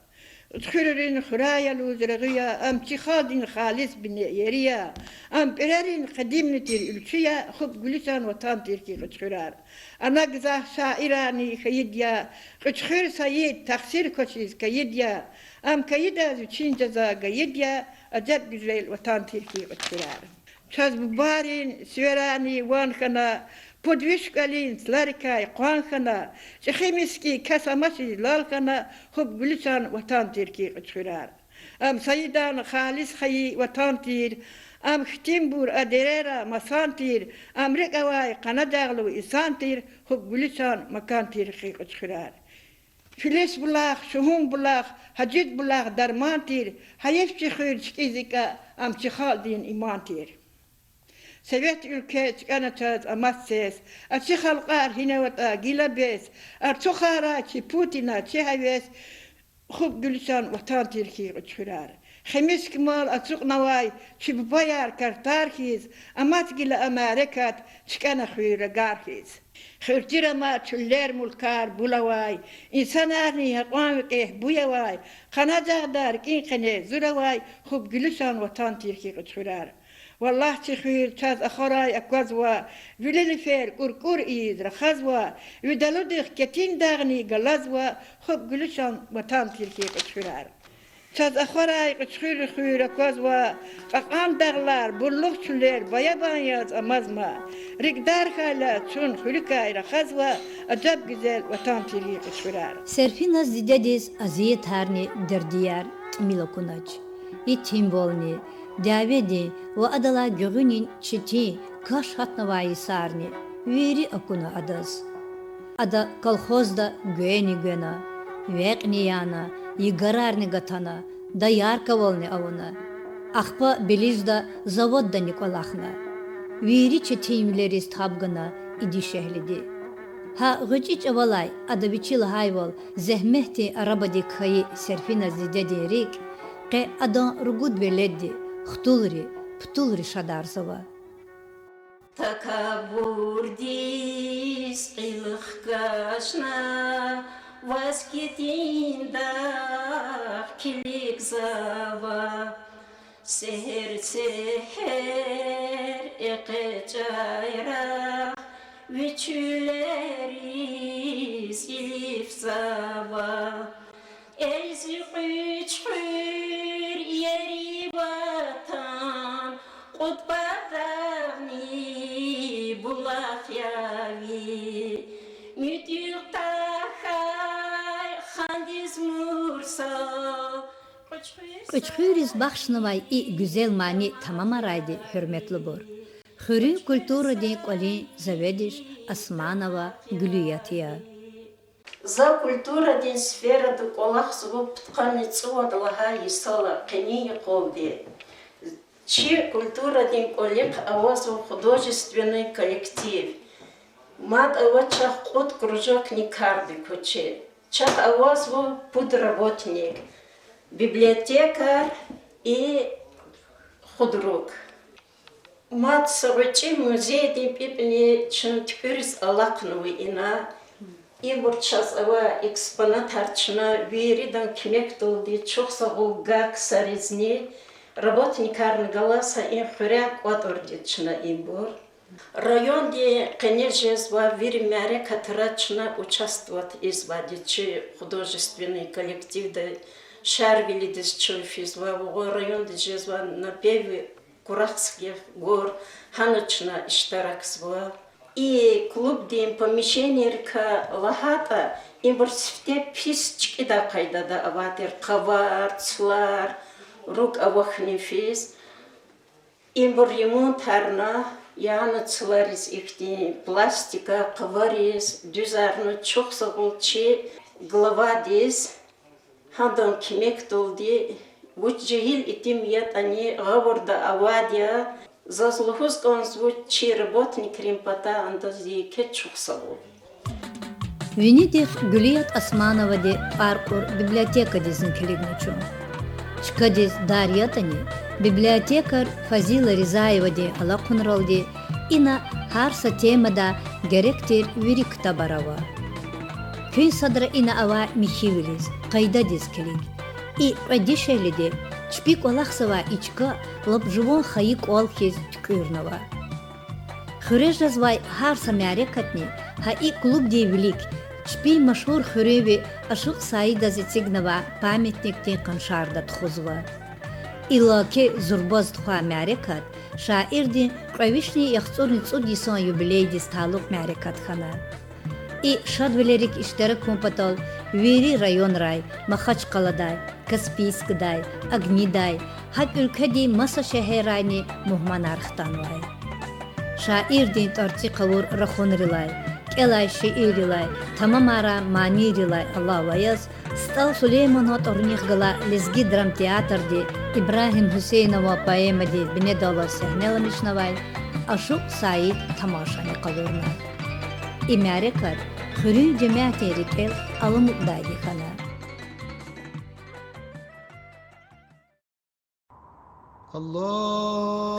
Кьуьчхуьррин хуьряй алуз регъуь я, ам чи халкьдин халис бине ери я, ам пӀирерин къадимни тир уьлчуь я, хупӀ гуьлуьсан ватан тир хьи Кьуьчхуьрар. Ана гзаф шаирарни хьайид я, Кьуьчхуьр Саид тахсир квачиз кайид я, ам кайидаз вичин жаза гайид я, ажеб гуьзел ватан тир хьи Кьуьчхуьрар. Чаз бубайрин сиверани ван хьана, пуд-виш кӀвалин цларикай къван хьана, чӀехи миски кас амачиз лал хьана, хупӀ гуьлуьсан ватан тир хьи Кьуьчхуьрар. Ам Саидан халис хайи ватан тир, ам хьтинбур а дерера масан тир, ам рикӀ авай къанажагълу инсан тир, хупӀ гуьлуьсан макан тир хьи Кьуьчхуьрар. Филис булах, Шугьун булах, Гьажид булах дарман тир, гьайиф чи хуьр чкӀизикӀа, ам чи халкьдин иман тир. Совет уьлкве чкӀана чаз амач сес, а чи халкьар гьинаватӀа гила бес, артухарай чи Путина чи гьевес, хупӀ гуьлуьсан ватан тир хьи Кьуьчхуьрар. Хемискмал ацукьнавай чи бубаяр картар хьиз, амач гила а мярекат, чкӀана хуьр рагар хьиз. Хуьр тир ама чуьллер-мулкар бул авай, инсанарни гьакьван викӀегь буй авай, къанажагъда рикӀин къене зур авай, хупӀ гуьлуьсан ватан тир хьи Кьуьчхуьрар. Валлагь, чи хуьр чаз ахварай аквазва, вили лифер кӀуркӀур ийиз рахазва, ви далудихъ кетин дагъни галазва, хупӀ гуьлуьсан ватан тир хьи Кьуьчхуьрар. Чаз ахварай Кьуьчхуьр хуьр аквазва, кьакьан дагълар, бурлугъ чуьллер баябан яз амазма, рикӀ дар хьайла чун хуьруькай рахазва, ажеб гуьзел ватан тир хьи Кьуьчхуьрар. Серфиназ дидедиз азиятарни дердияр тӀимил акунач. Етимвални, дяведин ва адалай гуьгъуьнин четин каш гьатнавай йисарни вири акуна адаз. Ада колхозда гвени гвена, векьни яна, йигарарни гатана, дояркавални авуна. Ахпа Белижда заводдани кӀвалахна. Вири четинвилериз таб гана и дишегьлиди. Гьа гъвечӀи чӀавалай ада вичи лагьайвал зегьметдин арабадик хьайи Серфиназ дидедин рикӀ къе адан ругуд веледди, хтулри, птулри шадарзава. Такабурдиз кьил хкажна, ваз кетин дагъ килигзава. Сегьер-сегьер экъечӀай рагъ ви чуьллериз илифзава. Эй зи Кьуьчхуьр, ери ватан, кьуд патарни булах я ви, муьтӀуьгъ тахьай хандиз мурсал, Кьуьчхуьр... Кьуьчхуьриз бахшнавай и гуьзел мани тамамарайди, гьуьрметлубур, хуьруьн культурадин кӀвалин заведующий Османова Гуьлуят я. За культурадин сферада кӀвалахзава пудкъанни цӀувад лагьай йисалай къенин юкъалди. Чи культурадин кӀвалихъ авазва художественный коллектив. Мад ава чахъ кьуд кружокни кардик квачир. Чахъ авазва пуд работник, библиотекарь и худрук. Мад са гъвечӀи музейдин пипӀни чун туькӀуьриз алахънава ина. Ибур чаз авай экспонатар чна виридан куьмекдалди чухсагъул гьа ксаризни, Работникарни галаз гьа и хуьряй кӀватӀурди чна ибур. Райондин къене жезва вири мярекатра чна участвовать ийизвайди чи художественный коллективда, Шарвилидиз чун физва, вугъу райондиз жезва напевы курахских гор, гьана чна иштиракзава. И клубдин помещениейрикай лагьайтӀа, ибур сифте пис чкӀидай къайдада авай тир, къавар, цлар, рукӀ авахьни физ. Ибур ремонтарна, яна цлариз ихьтин пластика, къавариз, дуьзарна, чухсагъул чи главадиз, гьадан куьмекдалди, вуч жегьил итим ятӀани гъавурда авайди я, заз лугьуз кӀанзава чи работникрин патай адаз еке чухсагъул. Винидихъ Гуьлият Османовади тӀвар кьур библиотекадизни килигна чун. Чкадиз дар ятӀани, библиотекарь Фазила Ризаевадин алахъунралди, ина гьар са темада герек тир вири ктабар ава. Куьн садра ина авай михьивилиз, къайдадиз килиг. И кьве дишегьлиди чпи кӀвалахзавай и чка лап жуван хайи кӀвал хьиз туькӀуьрнава. Хуьре жезвай гьар са мярекатни гьа и клубдин вилик, чпин машгьур хуьруьнви Ашукь Саидаз эцигнавай памятникдин къаншарда тухузва. Иллаки зурбаз тухвай мярекат шаирдин кьве вишни яхцӀурни цӀуд йисан юбилейдиз талукь мярекат хьана. И шадвилерик иштиракун патал вири районрай, Махачкъаладай, Каспийскдай, Огнидай, гьакӀ уьлкведин маса шегьеррайни мугьманар хтанвай. Шаирдин тӀварцӀихъ авур рахунрилай, кӀелай шииррилай, тамамарай манийрилай алава яз, СтӀал Сулейманан тӀварунихъ галай лезги драмтеатрди Ибрагьим Гьуьсейнован поэмадин бинедаллаз сегьнеламишнавай Ашукь Саид тамашани къалурна. И мярекат хуьруьн жемятдин рикӀел аламукьдайди хьана.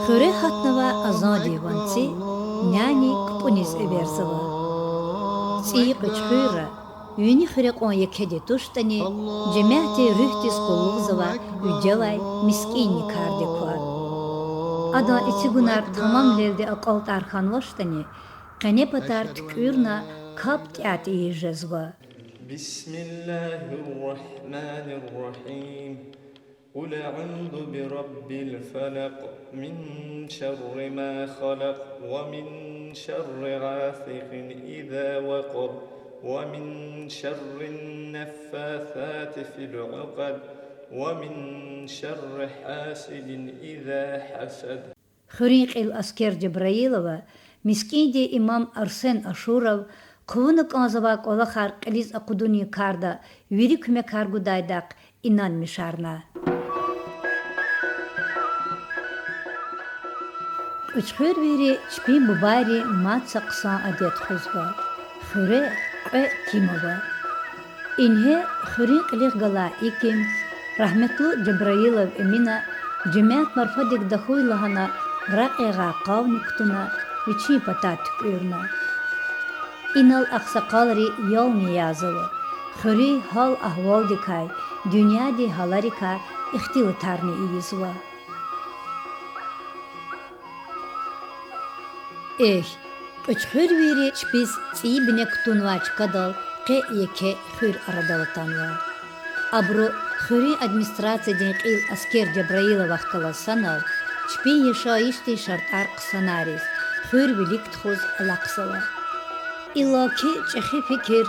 Хуьре гьатнавай азандин ванци няни кпӀуниз эверзава. ЦӀийи Кьуьчхуьрра вини хуьре кьван екеди туштӀани, жемятдин руьгьдиз къуллугъзавай вижевай мискӀинни кардик ква. Адан эцигунар тамамвилелди акьалтӀар хьанвачтӀани, къене патар туькӀуьрна капӀ тӀятӀ ийиз жезва. بسم الله الرحمن الرحيم. قل أعوذ برب الفلق، من شر ما خلق، ومن شر غاسق إذا وقب، ومن شر النفاثات في العقد، ومن شر حاسد إذا حسد. Хуьруьн кьил Аскер Жабраилова мискӀиндин имам Арсен Ашуров хъувуна кӀанзавай кӀвалахар кьилиз акъудунин карда вири куьмекар гудайдахъ инанмишарна. Кьуьчхуьрвийри чпин бубайрин мад са хъсан адет хуьзва: хуьре кьве ким ава. Ингье хуьруьн кьилихъ галай и ким, рагьметлу Жабраилов Эмина, жемят марфадик тахьуй лагьана, ракь ягъай къавни кутуна, вичин патай туькӀуьрна. Инал агъсакъалри ялни язава, хуьруьн гьал-агьвалдикай, дуьньядин гьаларикай ихтилатарни ийизва. Эхь, кьуьчхуьрвийри чпиз цӀийи бине кутунвай чкадал къе еке хуьр арадал атанва. Абуру хуьруьн администрациядин кьил Аскер Жабраиловахъ галаз санал чпин яшайишдин шартӀар хъсанариз, хуьр вилик тухуз алахъзава. Иллаки чӀехи фикир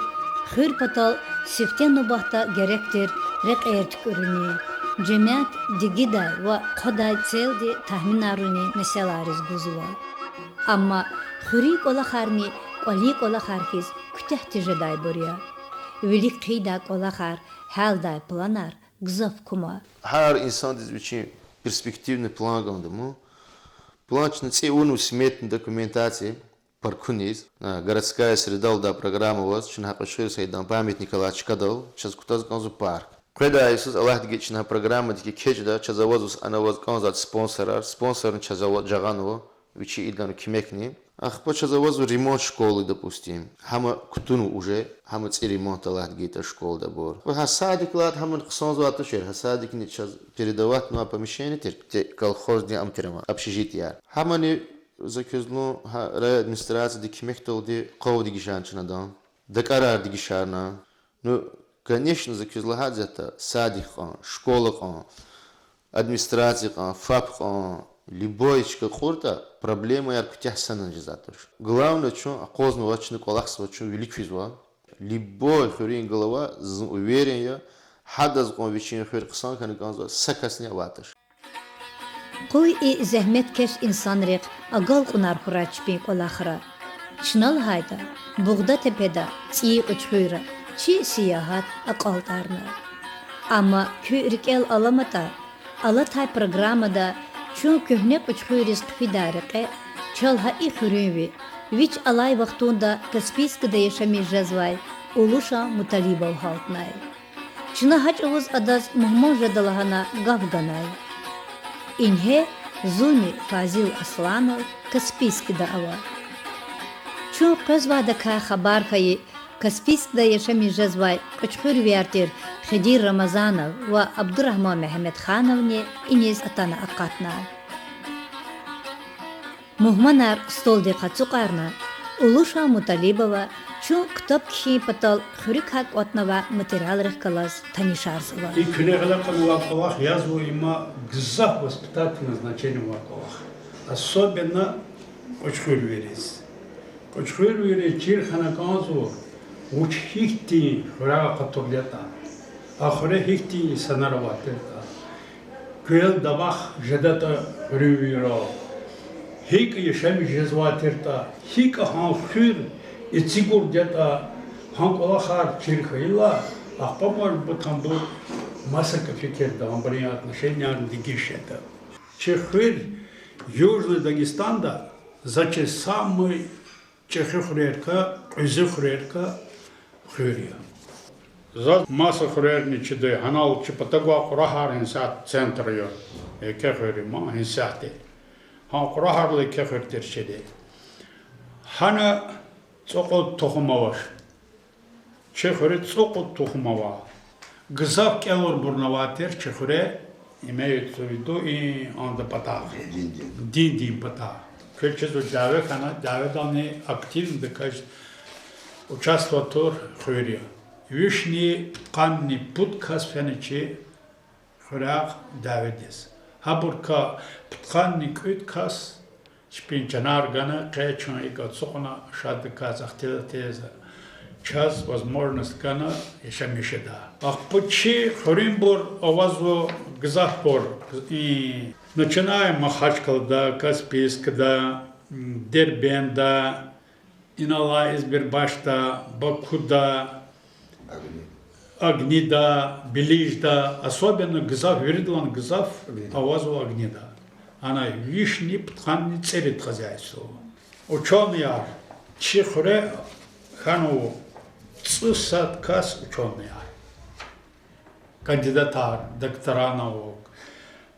хуьр патал сифте нубатда герек тир рекьер туькӀуьрунин, жемят дигидай ва хъвадай целди тахминар авунин месэлайриз гузва. Амма хуьруьн кӀвалахарни кӀвалин кӀвалахар хьиз куьтягь тежедайбур я. Вилик хъийидай кӀвалахар, гьялдай планар гзаф кума. Гьар инсандиз вичин перспективный план ганда ман. План чна цӀи авунва сметный документация паркуниз, городская среда лугьудай программа аваз, чна гьа Кьуьчхуьр Саидан памятник алай чкадал чаз кутаз кӀанзава парк. Къведай йисуз Аллагьди гайитӀа чна гьа программадик экечӀда, чаз авазва ана аваз кӀанзавай спонсорар, спонсорни чаз ава-, жагъанва. Вичи идалай куьмекни. Ахпа чаз авазва ремонт школы, допустим. Гьам кутунва уже, гьам цӀи ремонт алатда гайитӀа школада абур. Ва гьа садик лагьайтӀа гьам хъсанзавай тушир, гьа садикни чаз передаватьнавай помещение тир, те колхоздин ам тир ама, общежитияр. Гьамани за квез лугьун, гьа райадминистрацияди куьмекдалди къавди гишан чна адан. ДакӀарар дегишарна. Ну, конечно, за квез лагьайди ятӀа, садик кьван, школа кьван, администрация кьван, ФАП кьван, любой чка кьуртӀа, проблемаяр куьтягь санани жезвайди туш. Главное, чун акъвазнава, чна кӀвалахзава, чун вилик физва. Любой хуьруьн глава, зун уверен я, гьадаз кьван вичин хуьр хъсан хьана кӀанзава, са касни авайди туш. Къуй и зегьметкеш инсанрихъ агалкьунар хьурай чпин кӀвалахра. Чна лагьайтӀа, Бугъда тепеда, ЦӀийи Кьуьчхуьра чи сиягьат акьалтӀарна. Амма куь рикӀел аламатӀа, алатай программада чун куьгьне кьуьчхуьриз хъфидай рекье чал гьа и хуьруьнви, вич алай вахтунда Каспийскда яшамиш жезвай Улушан Муталибов гьалтнай. Чна гьа чӀавуз адаз мугьман жеда лагьана гаф ганай. Ингье зунни Фазил Асланов Каспийскда ава. Чун къвезвайдакай хабар хьайи Каспийскда яшамиш жезвай кьуьчхуьрвияр тир Хидир Рамазанов ва Абдурагьман Мегьамедхановни иниз атана акъатна. Мугьманар столдихъ ацукьарна, Улушан Муталибова чун ктаб кхьин патал хуьруькай кӀватӀнавай материалрихъ галаз танишарзава. И куьне гъиле кьунвай кӀвалах язва, има гзаф воспитательное значение авай кӀвалах. Особенно кьуьчхуьрвийриз. Кьуьчхуьрвийриз чир хьана кӀанзава, вуч гьихьтин хуьряй къатур ятӀа, а хуьре гьихьтин инсанар авай тиртӀа, квел дамах жедатӀа хуьруьнвийрал, гьикӀ яшамиш жезвай тиртӀа, гьикӀ гьа хуьр эцигурди ятӀа, гьа кӀвалахар чир хьайила, ахпа, может быть, абур маса кепекда абурун отношениярни дегиш жеда. Чи хуьр Южный Дагестанда за чи самый чӀехи хуьрерикай, кьуьзуь хуьрерикай хуьр я. Заз маса хуьрерни чидай, гьанал чи патав гвай Кьурагьар гьа исятда центр я, еке хуьр я ман гьа исятда. Гьа Кьурагьарал еке хуьр тир чиди. Гьана цӀукьуд тухум авач. Чи хуьре цӀукьуд тухум ава. Гзаф кӀелурбурни авай тир чи хуьре, имеется в виду, и анда патахъ, диндин патахъ. Квез чизва, дяве хьана, дяведални активнодаказ участвовать авур хуьр я. Вишни пудкъанни пуд кас фена чи хуьряй дяведиз. Гьабурукай пудкъанни кӀуьд кас чпин чанар гана, къе чун икӀ ацукьна, шаддаказ, ихтилатиз, чаз возможность гана яшамиш жедай. Ахпа чи хуьруьнбур авазва гзафбур, и, начиная Махачкъалада, Каспийскда, Дербентда, инал алай Избербашда, Бакуда, Огнида, Билижда, особенно гзаф, виридалай гзаф авазва Огнида. Ана вишни пудкъанни цӀерид хозяйство. Учёныяр, чи хуьре хьанва цӀусад кас учёныяр. Кандидатар, доктора наук.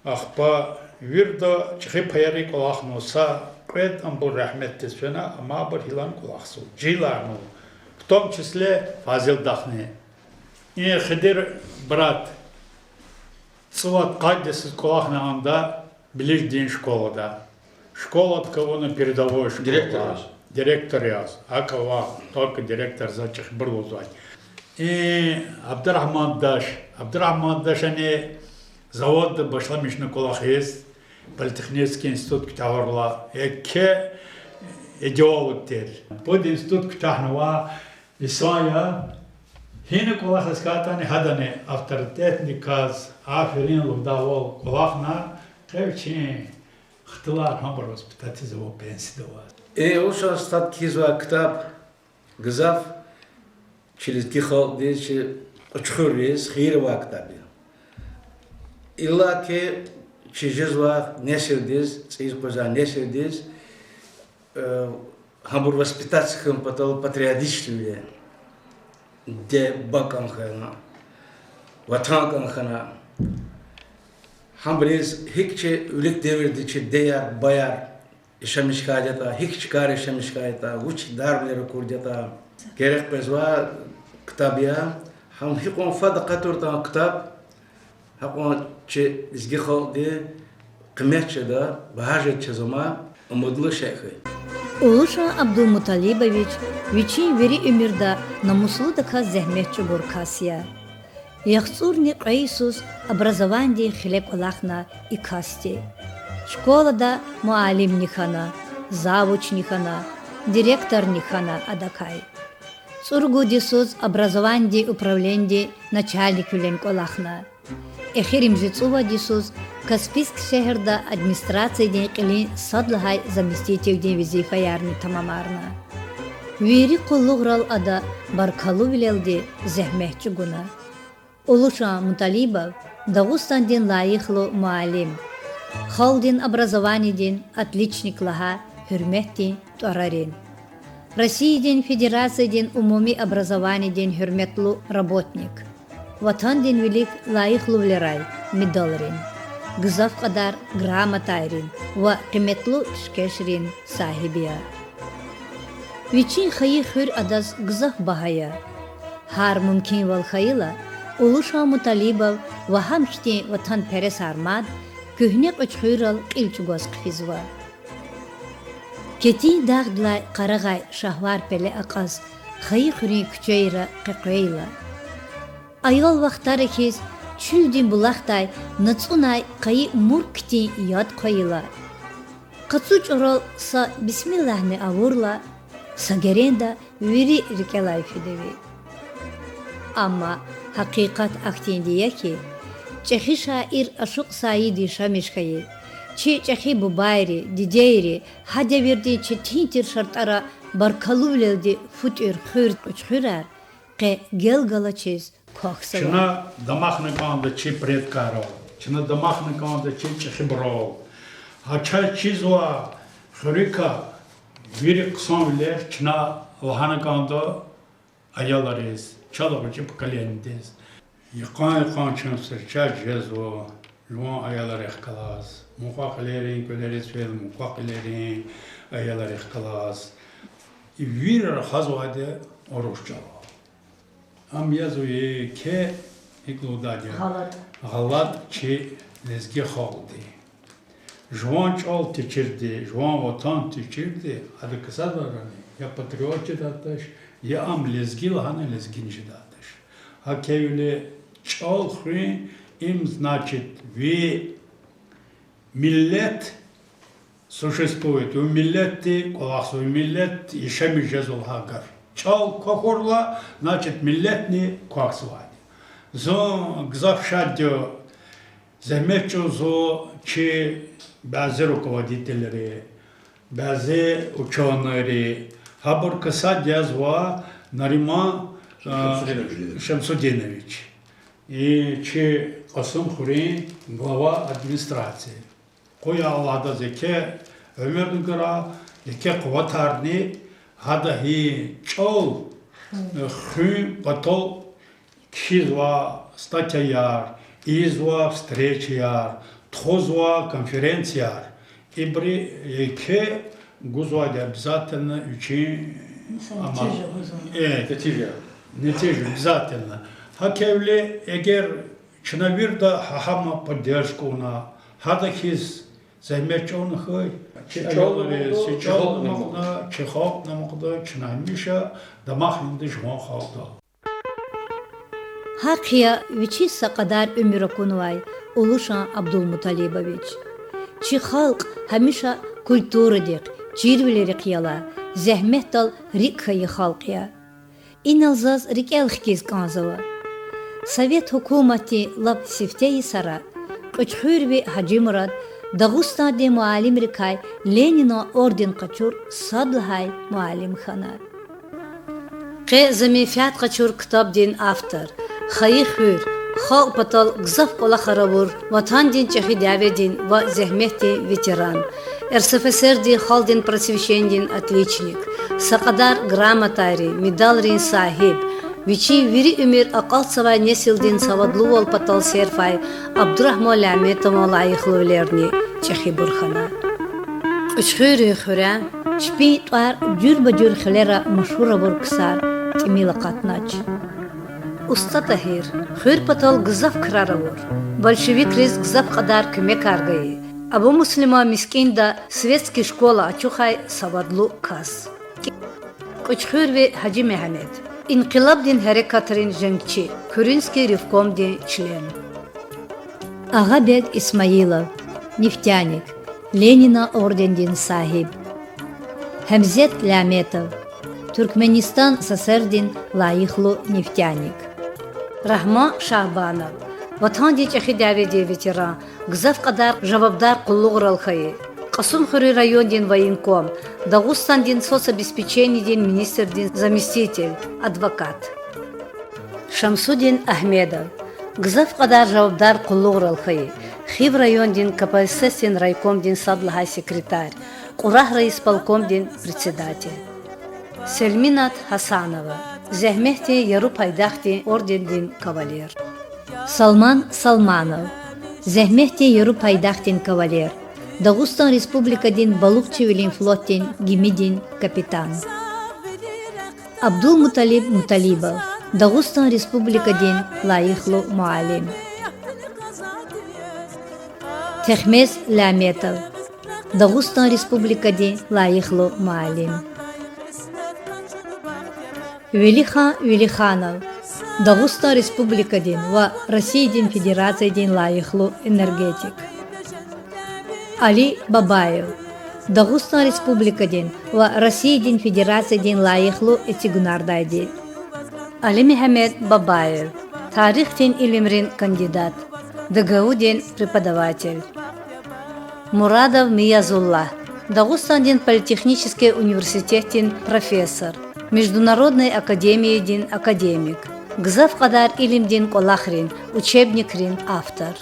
Ахпа вирида чӀехи паяри кӀвалахнава, са кьвед абур рагьметдиз фена, амма абур гьилани кӀвалахзава, жегьиларни ава, в том числе Фазилдахни. И Хидир брат цӀувад-къад йисуз кӀвалахна анда, Билиждин школада. Школадикай авуна передовой школада директор яз. ГьакӀ ава, только директор, за чӀехибур лугьузвай. И Абдурагьмандаш, Абдурагьмандашани заводда башламишна кӀвалахиз, политехнический институт куьтягьайла, еке идеолог тир. Пединститут куьтягьнавай инсан я, гьина кӀвалахиз хьайитӀани гьадани авторитетниказ, аферин лугьудайвал кӀвалахна, къе вичин хтулар гьабур воспитать ийиз ава, пенсияда ава. Э, Улушан стха кхьизвай ктаб гзаф чи лезги халкьдиз, чи кьуьчхуьрриз хийир авай ктаб я. Иллаки чи жезвай несилдиз, цӀийиз къвезвай несилдиз, э, гьабур воспитать хьун патал патриотичный диде-буба кӀан хьана, ватан кӀан хьана. Гьабуруз гьикӀ чи вилик девирда чи дидеяр, бубаяр яшамиш хьайитӀа, гьикӀ чкайра яшамиш хьайитӀа, вуч дарвилер акурди ятӀа. Герек къвезвай ктаб я, гьам гьикьван фад акъатуртӀан ктаб, гьакьван чи лезги халкьди къимет жеда, багьа жеда чаз ама, умудлу шей хьуй. Улушан Абдулмуталибович вичин вири уьмуьрда намуслудаказ зегьмет чӀугур кас я. ЯхцӀурни кьве йисуз образованидин хиле кӀвалахна и касди. Школада муаллимни хьана, завучни хьана, директорни хьана адакай. ЦӀуругуд йисуз образованидин управленидин начальниквилин кӀвалахна. Эхиримжи цӀувад йисуз Каспийск шегьерда администрациядин кьилин сад лагьай заместителдин везифаярни тамамарна. Вири къуллугърал ада баркаллувилелди зегьмет чӀугуна. Улушан Муталибов Дагъустандин лайихлу муаллим, халкьдин образованидин отличник лагьай гьуьрметдин тӀварарин, Россиядин Федерациядин умуми образованидин гьуьрметлу работник, Ватандин вилик лайихлувилерай медалрин, гзаф кьадар грамотайрин ва къиметлу пишкешрин сагьиб я. Вичин хайи хуьр адаз гзаф багьа я. Гьар мумкинвал хьайила, Улушан Муталибов ва гьам хьтин ватанпересар мад куьгьне Кьуьчхуьрал кьил чӀугваз хъфизва. Кетин дагъдилай къарагъай шагьвар пеле акьаз, хайи хуьруьн куьчейра къекъвейла, аял вахтара хьиз чуьлдин булахдай нацӀунай къайи мурк хьтин яд хъвайила, къацу чӀурал са бисмиллагьни авурла, са геренда вири рикӀелай фида ви. Амма гьакъикъат ахьтинди я хьи, чӀехи шаир Ашукь Саид яшамиш хьайи, чи чӀехи бубайри, дидейри гьа девирдин четин тир шартӀара баркаллувилелди фу тӀуьр хуьр Кьуьчхуьрар къе гел галачиз квахьзава. Чна дамахна кӀанда чи предкарал, чна дамахна кӀанда чи чӀехибурал. Гьа чаз чизва хуьруькай вири хъсанвилер чна лагьана кӀанда аялриз, чаз гъвечӀи поколениедиз. Йикъан-йикъан чун встречать жезва жуван аялрихъ галаз, мукьва-кьилийрин кӀвалериз фейила, мукьва-кьилийрин аялрихъ галаз. И вири рахазвайди урус чӀалал. Ам язва еке, икӀ лугьудайди я, гъалатӀ чи лезги халкьди. Жуван чӀал течирди, жуван ватан течирди, ада ксадарани я патриот жедайди туш, я ам лезги лагьана лезгини жедайди туш. Гьа кевле чӀал хуьн, им значит ви миллет существует, ви миллетди кӀвалахзава, ви миллет яшамиш жезва лагьай гаф. ЧӀал квахьурла, значит миллетни квахьзавайди. Зун гзаф шад я, зегьмет чӀугвазва чи бязи руководительри, бязи учёныйри, гьабур ксади язва Нариман Шамсудинович, и чи Кьасумхуьруьн глава администрации. Къуй Аллагьди адаз еке уьмуьрни гурай, еке къуватарни, гьада гьи чӀал хуьн патал кхьизва статьяяр, ийизва встречаяр, тухузва конференцияр. Ибуру еке гузвайди обязательно вичин нетижа обязательно. Гьа кевле эгер чна вирида гьа-, гьам поддержка авуна, гьада хьиз зегьмет чӀавуна хьуй, чи чӀал амукьда, чи халкь амукьда, чна гьамиша дамахнава жуван халкьдал. Гьахъ я вичиз са кьадар уьмуьр акунвай Улушан Абдулмуталибович. Чи халкь гьамиша культурадихъ, чирвилерихъ яла, зегьметдал рикӀ хьайи халкь я. Инал заз рикӀел хкиз кӀанзава. Совет гьукуматдин лап сифте йисара Кьуьчхуьрви Гьажимурад Дагъустандин муаллимрикай Ленинан орден къачур сад лагьай муаллим хьана. Къе за менфят къачур ктабдин автор, хайи хуьр, халкь патал гзаф кӀвалахар авур, Ватандин чӀехи дяведин ва зегьметдин ветеран, РСФСР-дин халкьдин просвещениедин отличник, са кьадар грамотайрин, медалрин сагьиб, вичин вири уьмуьр акьалтзавай несилдин савадлувал патал серфай Абдурагьман Ляметован лайихлувилерни чӀехибур хьана. Кьуьчхуьрин хуьряй чпин тӀвар жуьреба-жуьре хилера машгьур авур ксар тӀимил акъатнач. УстӀа Тагьир, хуьр патал гзаф крар авур, большевикриз гзаф кьадар куьмекар гайи, Абумуслиман мискӀинда светский школа ачухай савадлу кас. Кьуьчхуьрви Гьажи Мегьамед, инкъилабдин гьерекатрин женгчи, Куьринский ревкомдин член. Агъабег Исмаилов, нефтяник, Ленинан ордендин сагьиб. Гьамзет Ляметов, Туьркменистан ССР-дин лайихлу нефтяник. Рагьман Шагьбанов, Ватандин ЧӀехи дяведин ветеран, гзаф кьадар жавабдар къуллугърал хьайи, Кьасумхуьруьн райондин военком, Дагъустандин соцобеспеченидин министрдин заместитель, адвокат. Шамсудин Агьмедов, гзаф кьадар жавабдар къуллугърал хьайи, Хив райондин КПСС-дин райкомдин сад лагьай секретарь, Кьурагь райисполкомдин председатель. Селминат Гьасанова, Зегьметдин яру пайдахдин ордендин кавалер. Салман Салманов, Зегьметдин яру пайдахдин кавалер, Дагъустан Республикадин балугъчивилин флотдин гимидин капитан. Абдулмуталиб Муталибов, Дагъустан Республикадин лайихлу муаллим. Техмез Ляметов, Дагъустан Республикадин лайихлу муаллим. Велихан Велиханов, Дагъустан Республикадин ва Россиядин Федерациядин лайихлу энергетик. Али Бабаев, Дагъустан Республикадин ва Россиядин Федерациядин лайихлу эцигунардайди. Али-Мегьамед Бабаев, тарихдин илимрин кандидат, ДГУ-дин преподаватель. Мурадов Миязуллагь, Дагъустандин политехнический университетдин профессор, международный академиядин академик, гзаф кьадар илимдин кӀвалахрин, учебникрин автор.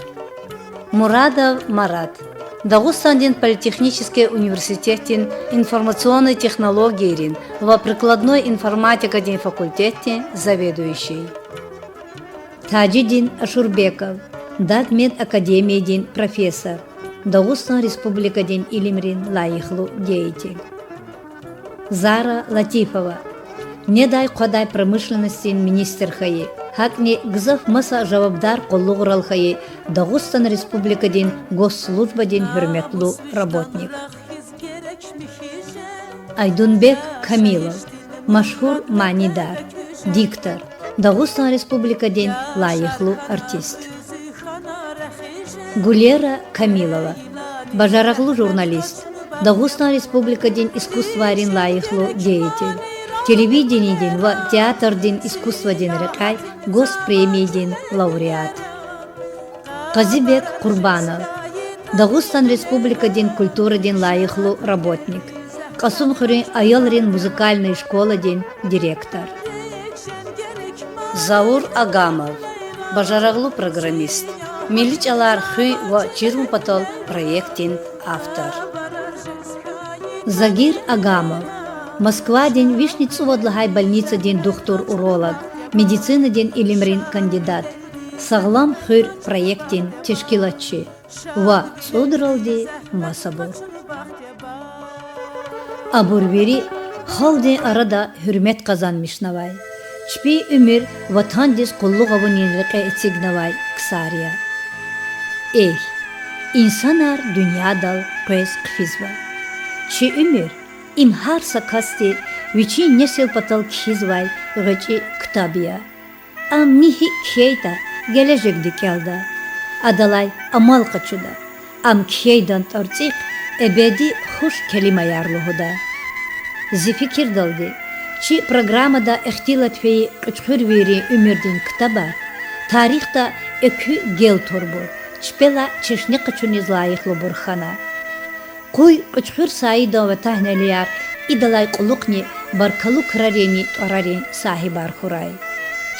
Мурадов Марат, Дагъустандин политехнический университетдин информационный технологийрин ва прикладной информатикадин факультетдин заведующий. Тажидин Ашурбеков, Дагмедакадемиядин профессор, Дагъустан Республикадин илимрин лайихлу деятель. Зара Латифова, недай-хъвадай промышленностдин министр хьайи, гьакӀни гзаф маса жавабдар къуллугърал хьайи, Дагъустан Республикадин госслужбадин гьуьрметлу работник. Айдунбек Камилов, машгьур манидар, диктор, Дагъустан Республикадин лайихлу артист. Гулера Камилова, бажарагълу журналист, Дагъустан Республикадин искусствайрин лайихлу деятель, телевиденидин ва театрдин искусствадин рекьяй Госпремиядин лауреат. Къазибек Къурбанов, Дагъустан Республикадин культурадин лайихлу работник, Кьасумхуьруьн аялрин музыкальный школадин директор. Заур Агамов, бажарагълу программист, милли чӀалар хуьн ва чирун патал проектдин автор. Загир Агамов, Москвадин вишни цӀувад лагьай больницадин духтур-уролог, медицинадин илимрин кандидат, Сагълам хуьр проектдин тешкилатчи ва цӀудралди масабур. Абур вири халкьдин арада гьуьрмет къазанмишнавай, чпин уьмуьр Ватандиз къуллугъ авунин рекье эцигнавай ксар я. Эхь, инсанар дуьньядал къвез хъфизва. Чи уьмуьр— им гьар са касди вичин несил патал кхьизвай гъвечӀи ктаб я. Ам ни гьикӀ кхьейтӀа, гележегди кӀелда, адалай амал къачуда, ам кхьейдан тӀварцӀихъ эбеди хуш келимаяр лугьуда. Зи фикирдалди, чи программада ихтилат фейи кьуьчхуьрвийрин уьмуьрдин ктабар тарихда экуь гел турбур, чпелай чешне къачуниз лайихлубур хьана. Къуй Кьуьчхуьр Саидан ветягьнелияр идалай кьулухъни баркаллу краринни тӀварарин сагьибар хьурай.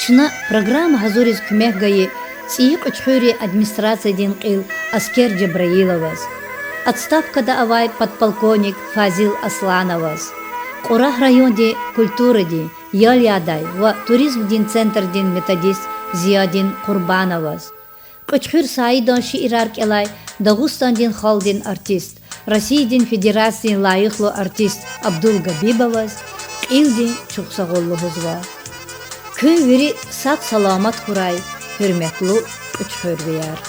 Чна программа гьазуриз куьмек гайи ЦӀийи Кьуьчхуьрин администрациядин кьил Аскер Жабраиловаз, отставкада авай подполковник Фазил Аслановаз, Кьурагь райондин культурадин, ял ядай ва туризмдин центрдин методист Зиядин Къурбановаз, Кьуьчхуьр Саидан шиирар кӀелай Дагъустандин халкьдин артист, Россиядин Федерациядин лайихлу артист Абдул Габибоваз кьилдин чухсагъул лугьузва. Куьн вири сагъ-саламат хьурай, гьуьрметлу кьуьчхуьрвияр.